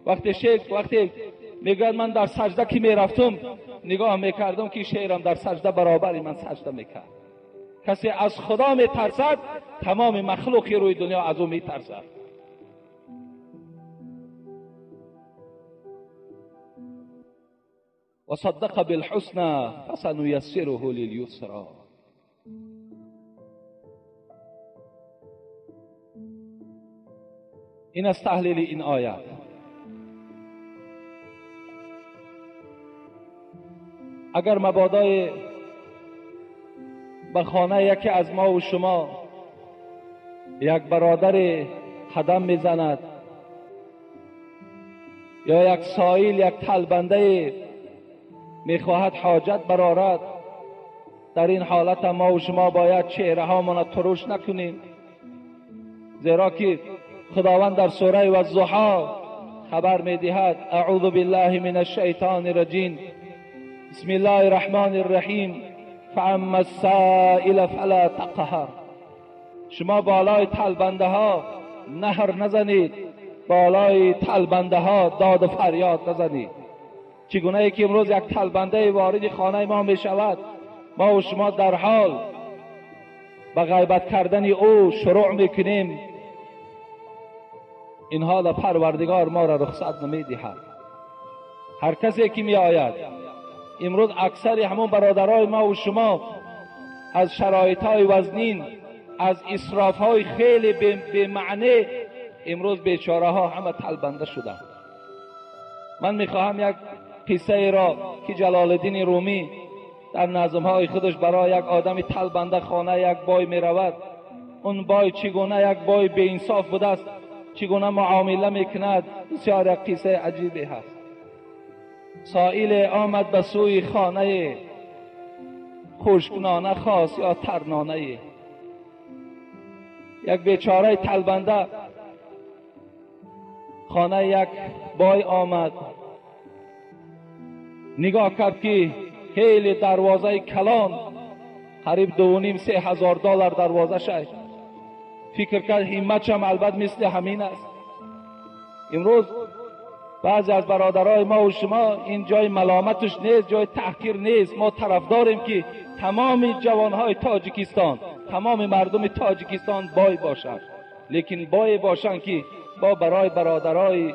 وقتی شیخ وقتی میگوید من در سجده که میرفتم نگاه میکردم که شیرم در سجده برابر من سجده میکرد. کسی از خدا میترسد تمام مخلوق روی دنیا از او میترسد. و صدق بالحسنى فسنيسره لليسرى. این از تحلیل این آیت. اگر مبادای به خانه یکی از ما و شما یک برادر قدم میزند یا یک سائل، یک تلبنده میخواهد حاجت برآرد، در این حالت ما و شما باید چهره هامان ترش نکنیم، زیرا که خداوند در سوره والضحی خبر میدهد، اعوذ بالله من الشیطان الرجیم، بسم الله الرحمن الرحیم، فاما السائل فلا تقهر. شما بالای تلبنده ها نهر نزنید، بالای تلبنده ها داد و فریاد نزنید. چگونه ای که امروز یک تلبنده وارد خانه ما می شود، ما و شما در حال به غیبت کردن او شروع میکنیم. این حال پروردگار ما را رخصت نمی دهد. هر کسی که می آید، امروز اکثر همون برادرای ما و شما از شرایط های وزنین، از اسراف های خیلی بی معنی، امروز بیچاره ها همه تلبنده شدند. من میخواهم یک قصه را که جلال الدین رومی در نظم های خودش برای یک آدم تلبنده خانه یک بای می رود، اون بای چگونه یک بای بی انصاف بوده است، چگونه معامله میکند، بسیار یک قصه عجیبی هست. سائل آمد به سوی خانه، خشکنانه خواست یا ترنانه. یک بیچاره تلبنده خانه یک بای آمد، نگاه کرد که خیلی دروازه کلان، قریب 2.5-3 هزار دلار دروازه شد. فکر کرد همتشم البته مثل همین است. امروز بعضی از برادرای ما و شما این جای ملامتش نیست، جای تحقیر نیست. ما طرفداریم که تمام جوانهای تاجیکستان، تمام مردم تاجیکستان بای باشند، لیکن بای باشند که با برای برادرای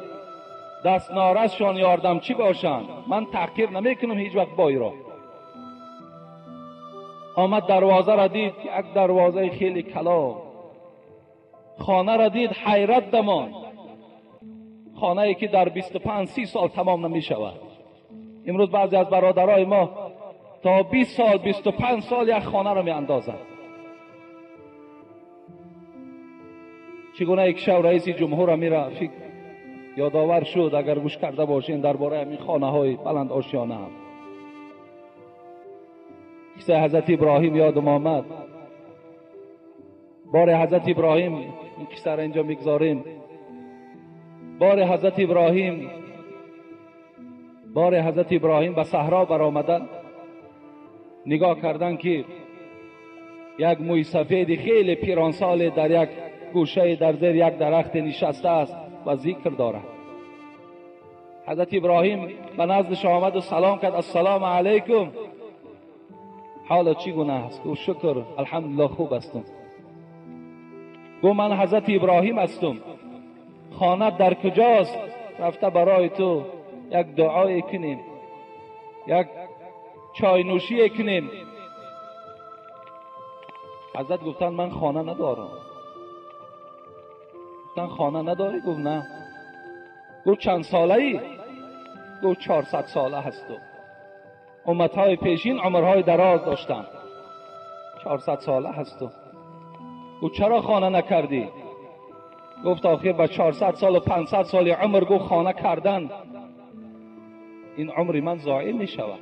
دست نارسشان یاردمچی باشند. من تحقیر نمیکنم هیچ وقت بای را. آمد دروازه را دید، یک دروازه خیلی کلان. خانه را دید، حیرت دمان. خانه ای که در 25-30 سال تمام نمی شود. امروز بعضی از برادرای ما تا 20 سال 25 سال یک خانه را می اندازند. چگونه یک شب رئیس جمهور میره فکر یادآور شد، اگر گوش کرده باشین درباره همین خانه های بلند آشیانه هم. قصه حضرت ابراهیم یادم آمد. بار حضرت ابراهیم، این قصه را اینجا میگذاریم. بار حضرت ابراهیم به صحرا برآمدن، نگاه کردن که یک موی سفید خیلی پیرانسال در یک گوشه در زیر یک درخت نشسته است و ذکر دارد. حضرت ابراهیم به نزدش آمد و سلام کرد. السلام علیکم، حالا چی گونه است؟ گفت شکر، الحمدلله خوب هستم. گفت من حضرت ابراهیم هستم، خانه در کجاست؟ رفته برای تو یک دعای کنیم، یک چای نوشی کنیم. حضرت گفتن من خانه ندارم. گفتن خانه نداری؟ گفت نه. گفت چند ساله ای؟ گفت 400 ساله هستم. امتهای پیشین عمرهای دراز داشتن. 400 ساله هستم. گفت چرا خانه نکردی؟ گفت آخر با 400 سال و 500 سال عمر گفت خانه کردن این عمر من ضایع می شود.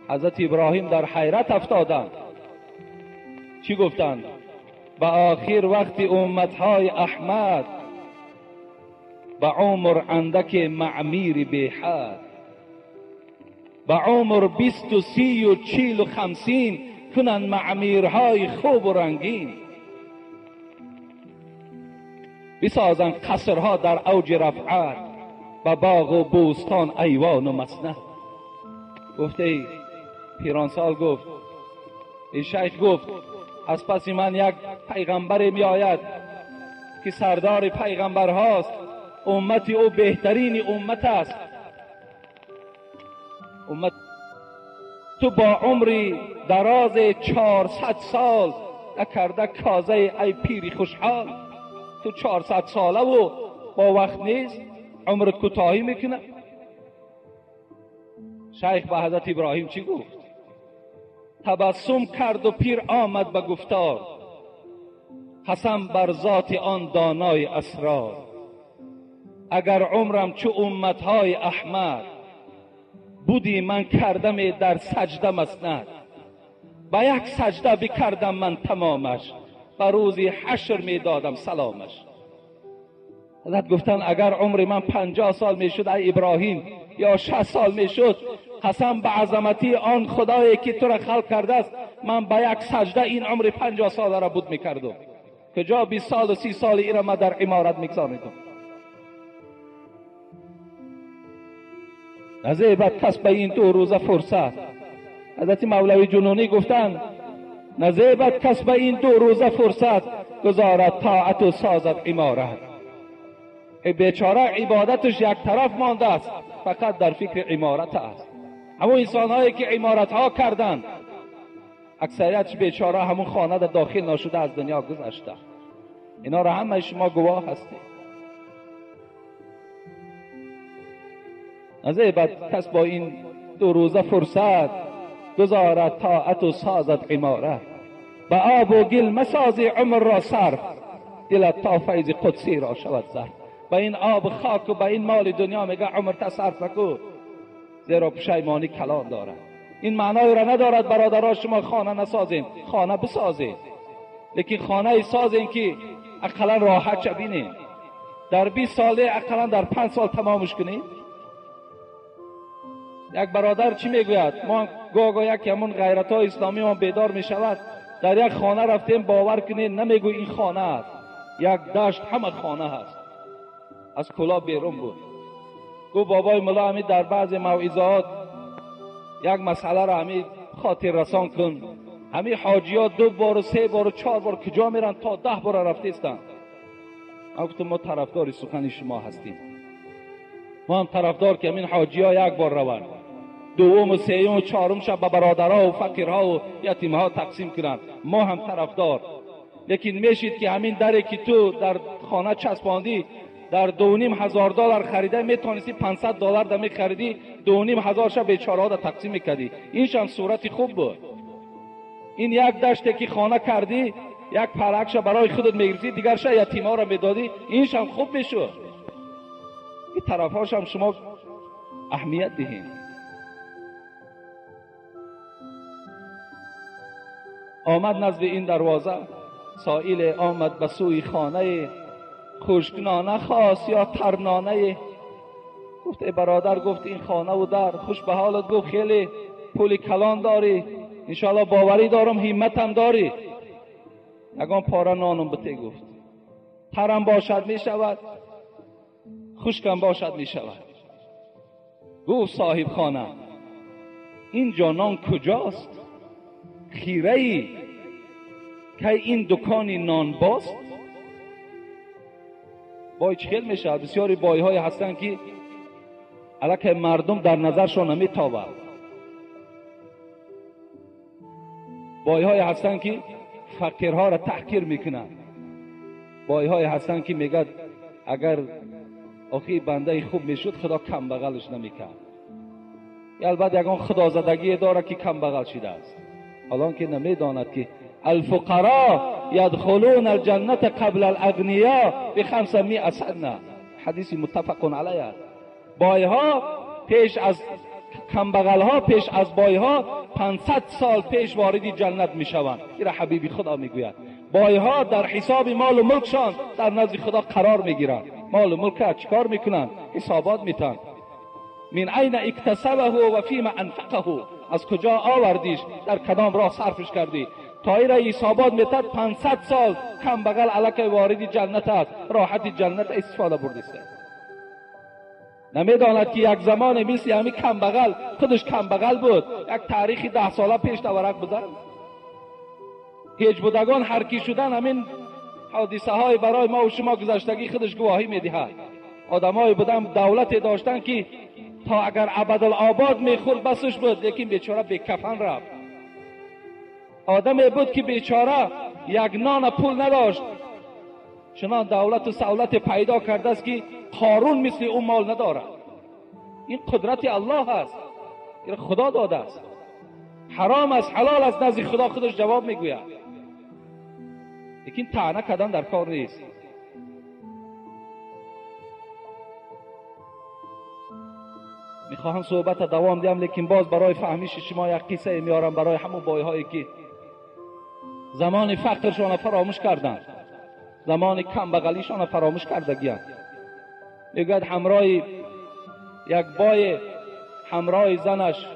حضرت ابراهیم در حیرت افتادند. چی گفتند؟ به آخر وقت امتهای احمد، به عمر اندک معمیر بی حد، به عمر 20 و 30 و 40 و 50 کنند معمیرهای خوب و رنگین، بسازند قصرها در اوج رفعت، به باغ و بوستان ایوان و مسند. گفت ای پیرانسال، گفت ای شیخ، گفت از پس من یک پیغمبر می آید که سردار پیغمبر هاست، امت او بهترین امت است. امت تو با عمری دراز 400 سال نکرده کازه ای پیری خوشحال. تو 400 ساله و با وقت نیست، عمرت کوتاهی میکنه. شیخ به حضرت ابراهیم چی گفت؟ تبسم کرد و پیر آمد به گفتار، قسم بر ذات آن دانای اسرار، اگر عمرم چو امتهای احمد بودی من کردم در سجده مسند، با یک سجده بکردم من تمامش، به روزی حشر می دادم سلامش. حضرت گفتن اگر عمر من 50 سال می شد ای ابراهیم، یا 60 سال می شد، قسم به عظمتی آن خدایی که تو را خلق کرده است، من به یک سجده این عمر 50 ساله را بود میکردم. کجا 20 سال و 30 سال ای را من در عمارت میگذاردم. نزیبت کس به این 2 روزه فرصت. حضرت مولوی جنونی گفتند نزیبت کس به این 2 روزه فرصت، گذارد طاعت و سازد عمارت. بیچاره عبادتش یک طرف مانده است، فقط در فکر عمارت است. همون انسان هایی که عمارت ها کردند، اکثریتش بیچاره همون خانه در داخل نشده از دنیا گذشته. اینا را همه شما گواه هستید. نزیبت کس با این 2 روزه فرصت، گذارد طاعت و سازد عمارت. به آب و گل مسازی عمر را صرف، دلت تا فیض قدسی را شود ظرف. به این آب خاک و به این مال دنیا میگه عمر تا صرف نکو، زیرا پشیمانی کلان دارد. این معنای را ندارد برادرها شما خانه نسازین، خانه بسازید. لیکن خانه سازین که اقلا راحت شبینیم. در 20 ساله اقلا در 5 سال تمامش کنیم. یک برادر چی میگوید؟ ما گاه یک همون غیرت های اسلامی ما بیدار میشود. در یک خانه رفتیم، باور کنید نمیگوی این خانه است، یک دشت همه خانه هست، از کلا بیرون بود. گفت بابای ملا همی در بعض موعظات یک مسئله را همی خاطر رسان کن. همی حاجی ها 2 بار و 3 بار و 4 بار کجا میرن؟ تا 10 بار رفته استن. من گفتم ما طرفدار سخن شما هستیم، ما هم طرفدار که همین حاجی ها یک بار روند، دوم و سیوم و چهارم شب به برادرها و فقیرها و یتیمها تقسیم کنند، ما هم طرفدار. لیکن میشید که همین دری که تو در خانه چسباندی در 2,500 دلار خریده، میتونستی 500 دلار دمی خریدی، 2,500 شب بیچاره ها تقسیم میکردی. اینش هم صورت خوب بود. این یک دشته که خانه کردی، یک پرکش برای خودت میگرفتی، دیگرش یتیم‌ها را میدادی، اینش هم خوب میشد. این طرفهاش هم شما اهمیت دهین. آمد نزد این دروازه، سائل آمد به سوی خانه، خشکنانه خواست یا ترنانه. گفت ای برادر، گفت این خانه و در خوش به حالت. گفت خیلی پول کلان داری، انشاءالله باوری دارم همتم داری، یگان پاره نانم بته. گفت ترم باشد می شود، خشکم باشد می شود. گفت صاحب خانه اینجا نان کجاست؟ خیره ای که این دکانی نان باست؟ بای چخیل میشه. بسیاری بای های هستن که علیه مردم در نظرشان نمیتابد. بای های هستن که فقیرها را تحقیر میکنن. بای های هستن که میگد اگر آخی بنده خوب میشد خدا کم بغلش نمیکرد. البته یگان خدازدگی داره که کم بغل شده است، حالان که نمیداند که الفقراء یدخلون الجنة قبل الاغنیاء ب500 سنه. حدیث متفق علیه است. بایها پیش از کمبغلها، پیش از بایها 500 سال پیش وارد جنت میشوند. این حبیبی خدا میگوید. بایها در حساب مال و ملکشان در نزد خدا قرار میگیرند. مال و ملک چیکار میکنند؟ حسابات میتن. من عین اکتسبه و فیما انفقه، از کجا آوردیش، در کدام راه صرفش کردی. تا ایره حسابات میتد 500 سال کم بغل علیه وارد جنت است، راحت جنت استفاده بردیسته. نمیداند که یک زمان مثل همین کم بغل خودش کم بغل بود، یک تاریخی 10 ساله پیش ورق بزن. هیچ بودگان هر کی شدن همین حادثه های برای ما و شما گذشتگی خودش گواهی میدهد. آدمای بودن دولت داشتن که تا اگر ابدالآباد میخورد بسش بود، لیکن بیچاره به کفن رفت. آدمی بود که بیچاره یک نان پول نداشت، چنان دولت و سولت پیدا کرده است که قارون مثل او مال ندارد. این قدرت الله است، این خدا داده است. حرام است حلال است نزد خدا خودش جواب میگوید. لیکن طعنه کردن در کار نیست. میخواهم صحبت دوام دیم، لیکن باز برای فهمیش شما یک قصه میارم برای همون بایهایی که زمان فقرشان فراموش کردند، زمان کم بغلیشان فراموش کردگیند. میگوید همراه یک بای همراه زنش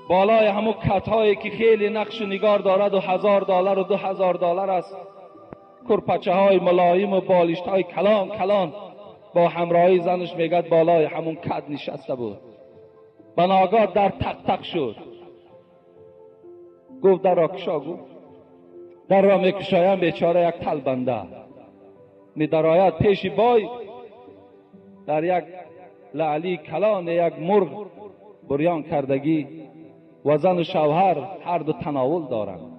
بالای همون کتهایی که خیلی نقش و نگار دارد و 1000 دلار و 2000 دلار است، کرپچه های ملایم و بالشت های کلان کلان، با همراهی زنش میگد بالای همون کت نشسته بود. بناگاه در تق تق شد. گفت در را کشا. گفت در را میکشایم، بیچاره یک تلبنده میدراید پیش بای، در یک لعلی کلان یک مرغ بریان کردگی و زن و شوهر هر دو تناول دارند.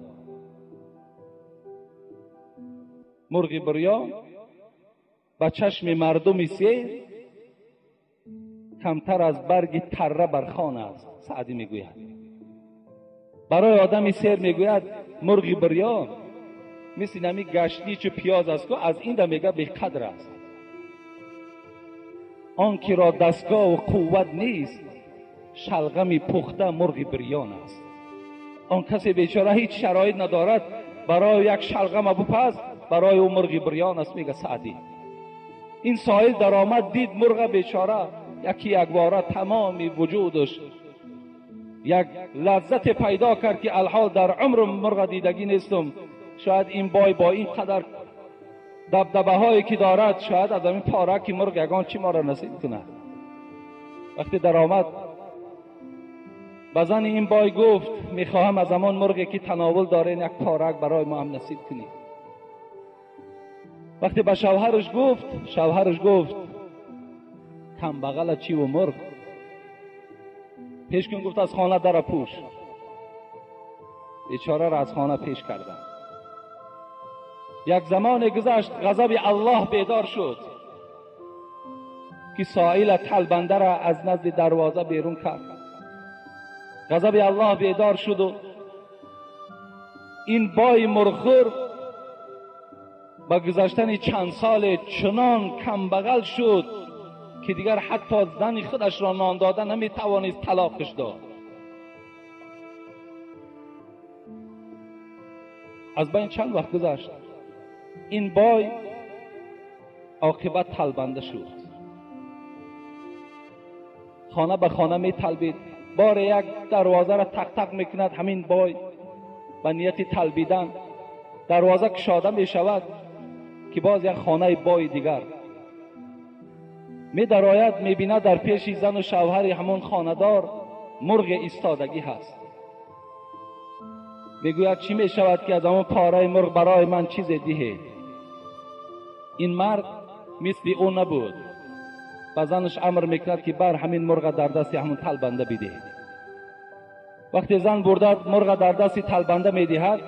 مرغ بریان به چشم مردم سیر کمتر از برگ تره برخان است. سعدی میگوید برای آدم سیر میگوید مرغ بریان مثل نمی گشنیچ و پیاز است که از این میگه به قدر است. آن که را دستگاه و قوت نیست شلغم پخته مرغ بریان است. آن کسی بیچاره هیچ شرایط ندارد، برای یک شلغم بپز برای او مرغ بریان است. میگه سعدی این سائل در آمد دید مرغ بیچاره یکی یک باره تمام وجودش یک لذت پیدا کرد که الحال در عمر مرغ دیدگی نیستم. شاید این بای با این قدر دبدبه هایی که دارد شاید از این پارک مرغ یگان چی ما را نصیب کنه. وقتی در آمد به زن این بای گفت میخواهم از همان مرغی که تناول داره یک پارک برای ما هم نصیب کنی. وقتی به شوهرش گفت، شوهرش گفت کم بغل چی و مرغ پیش کن. گفت از خانه در پوش. بیچاره را از خانه پیش کردن. یک زمان گذشت، غضب الله بیدار شد که سائل تلبنده را از نزد دروازه بیرون کرد. غضب الله بیدار شد و این بای مرغخور با گذشتن چند سال چنان کمبغل شد که دیگر حتی زن خودش را نان داده نمیتوانست، طلاقش داد. از بین چند وقت گذشت، این بای عاقبت تلبنده شد. خانه به خانه می تلبید. بار یک دروازه را تق تق میکند همین بای به نیت تلبیدن. دروازه کشاده می شود که باز یک خانه بای دیگر می درآید. می بیند در پیش زن و شوهر همون خانه‌دار مرغ ایستادگی هست. میگوید چی می شود که از همون پاره مرغ برای من چیز دیهید؟ این مرد مثل او نبود. به زنش امر میکرد که بر همین مرغ در دست همون تلبنده بدهید. وقتی زن برده مرغ در دست تلبنده میدهد،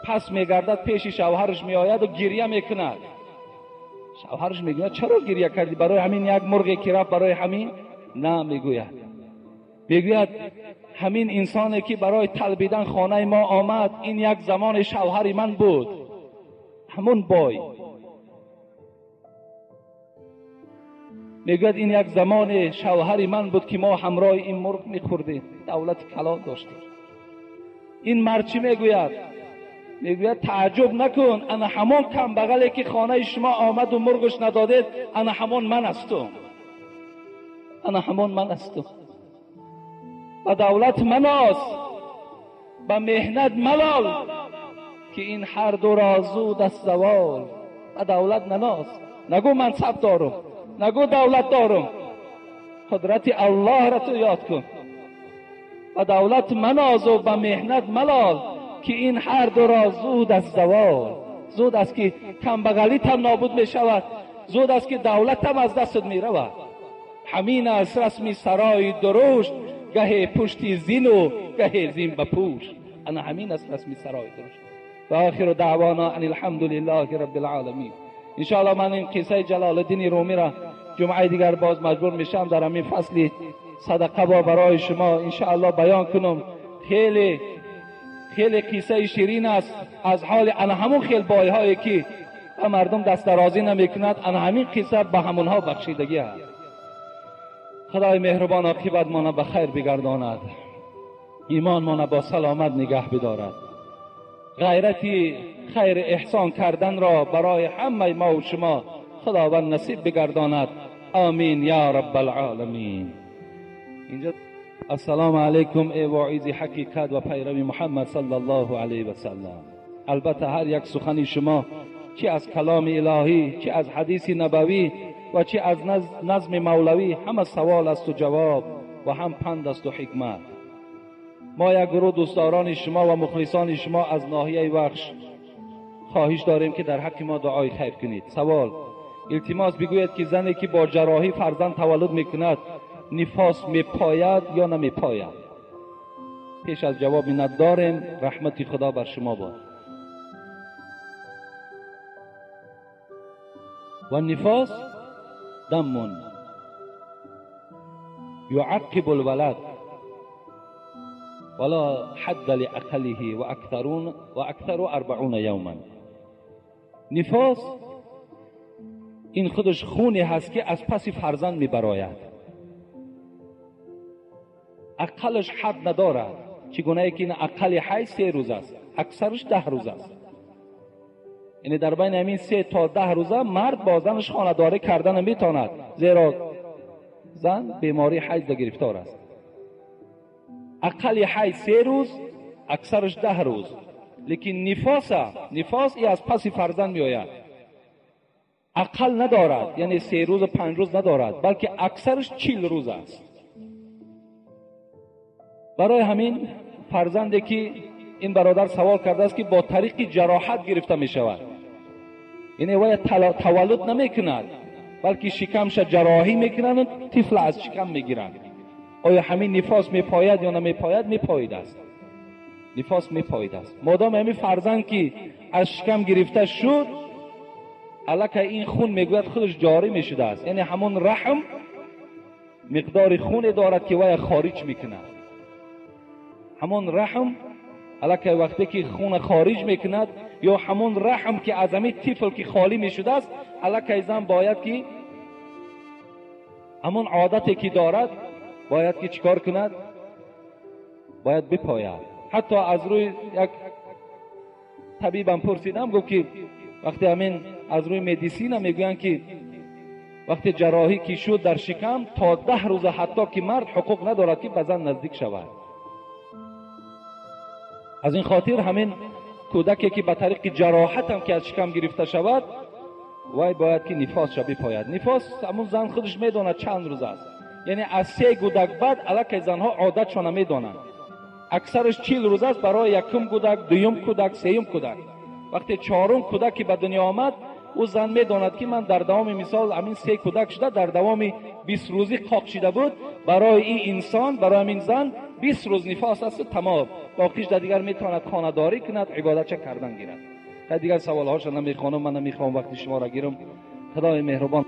پس میگردد پیش شوهرش میآید و گریه میکند. شوهرش میگوید چرا گریه کردی؟ برای همین یک مرغی که رفت برای همین؟ نه، میگوید، میگوید همین انسانی که برای تلبیدن خانه ما آمد این یک زمان شوهر من بود، همون بای. میگوید این یک زمان شوهر من بود که ما همراه این مرغ میخوردیم، دولت کلان داشتیم. این مرد چی میگوید؟ میگوید تعجب نکن، انا همان کم بغلی که خانه شما آمد و مرغش ندادید انا همان من هستم، انا همان من هستم. و دولت مناس، به مهنت ملال، که این هر دو را زود از زوال. و دولت نناس، نگو منصب دارم، نگو دولت دارم، قدرت الله را تو یاد کن. و دولت مناز و به مهنت ملال، که این هر دو را زود از زوال. زود است که کمبغلیت هم نابود می شود، زود است که دولت هم از دستت می رود. همین است رسم سرای درشت، گه پشتی زین و گه زین به پوش. انا همین است رسم سرای درشت. و آخر دعوانا ان الحمد لله رب العالمین. انشاءالله من این قصه جلال الدین رومی را جمعه دیگر باز مجبور میشم در همین فصل صدقه با برای شما انشاءالله بیان کنم. خیلی خیلی قصه شیرین است از حال انا همون خیل بای هایی که به مردم دست درازی نمیکند، انا همین قصه به همونها بخشیدگی است. خدای مهربان عاقبت ما به خیر بگرداند، ایمان ما با سلامت نگه بدارد، غیرتی خیر احسان کردن را برای همه ما و شما خداوند نصیب بگرداند. آمین یا رب العالمین. اینجا السلام علیکم ای واعظ حقیقت و پیرو محمد صلی الله علیه و سلم. البته هر یک سخن شما چه از کلام الهی، چه از حدیث نبوی و چه از نظم مولوی، همه سوال است و جواب و هم پند است و حکمت. ما یک گروه دوستداران شما و مخلصان شما از ناحیه وخش خواهش داریم که در حق ما دعای خیر کنید. سوال: التماس بگوید که زنی که با جراحی فرزند تولد میکند نفاس میپاید یا نمیپاید؟ پیش از جواب نداریم. رحمت خدا بر شما باد. و نفاس دم يعقب الولد ولا حد لأقله وأكثر 40 یوما. نفاس این خودش خونی هست که از پس فرزند میبراید، اقلش حد ندارد. چگونه که این اقل حیض 3 روز است، اکثرش 10 روز است. یعنی در بین همین 3 تا 10 روزه مرد با زنش خانه‌داری کردن میتواند، زیرا زن بیماری حیض گرفتار است. اقل حیض 3 روز، اکثرش 10 روز. لیکن نفاس ای از پس فرزند می آید، اقل ندارد، یعنی 3 روز و 5 روز ندارد، بلکه اکثرش 40 روز است. برای همین فرزندی که این برادر سوال کرده است که با طریق جراحت گرفته می شود، یعنی وی تولد نمی کند بلکه شکمش جراحی میکنند و طفل از شکم میگیرند، آیا همین نفاس میپاید یا نمیپاید؟ میپاید است، نفاس میپاید است. مادام همین فرزند که از شکم گرفته شد، الکه این خون میگوید خودش جاری میشده است، یعنی همون رحم مقدار خون دارد که وی خارج میکند. همون رحم الکه وقتی که خون خارج میکند، یا همون رحم که از همین طفل که خالی میشده است، الکه زن باید که همون عادتی که دارد باید که چیکار کند؟ باید بپاید. حتی از روی یک طبیبم پرسیدم، گفت که وقتی همین از روی مدیسین میگویند که وقتی جراحی که شد در شکم تا 10 روز حتی که مرد حقوق ندارد که به زن نزدیک شود. از این خاطر همین کودکی که به طریق جراحت هم که از شکم گرفته شود، وای باید که نفاس شبی پاید. نفاس همون زن خودش میداند چند روز است، یعنی از 3 کودک بعد الکی زنها عادتشان میدانند، اکثرش 40 روز است برای یکم کودک، دوم کودک، سیوم کودک. وقتی چهارم کودک که به دنیا آمد، او زن میداند که من در دوام مثال همین 3 کودک شده، در دوام 20 روزی قاق شده بود، برای این انسان، برای همین زن 20 روز نفاس است تمام، باقیش در دیگر میتواند خانه داری کند، عبادت چه کردن گیرد. دیگر سوالهاش نمیخوانم، من نمیخوام وقتی شما را گیرم. خدای مهربان.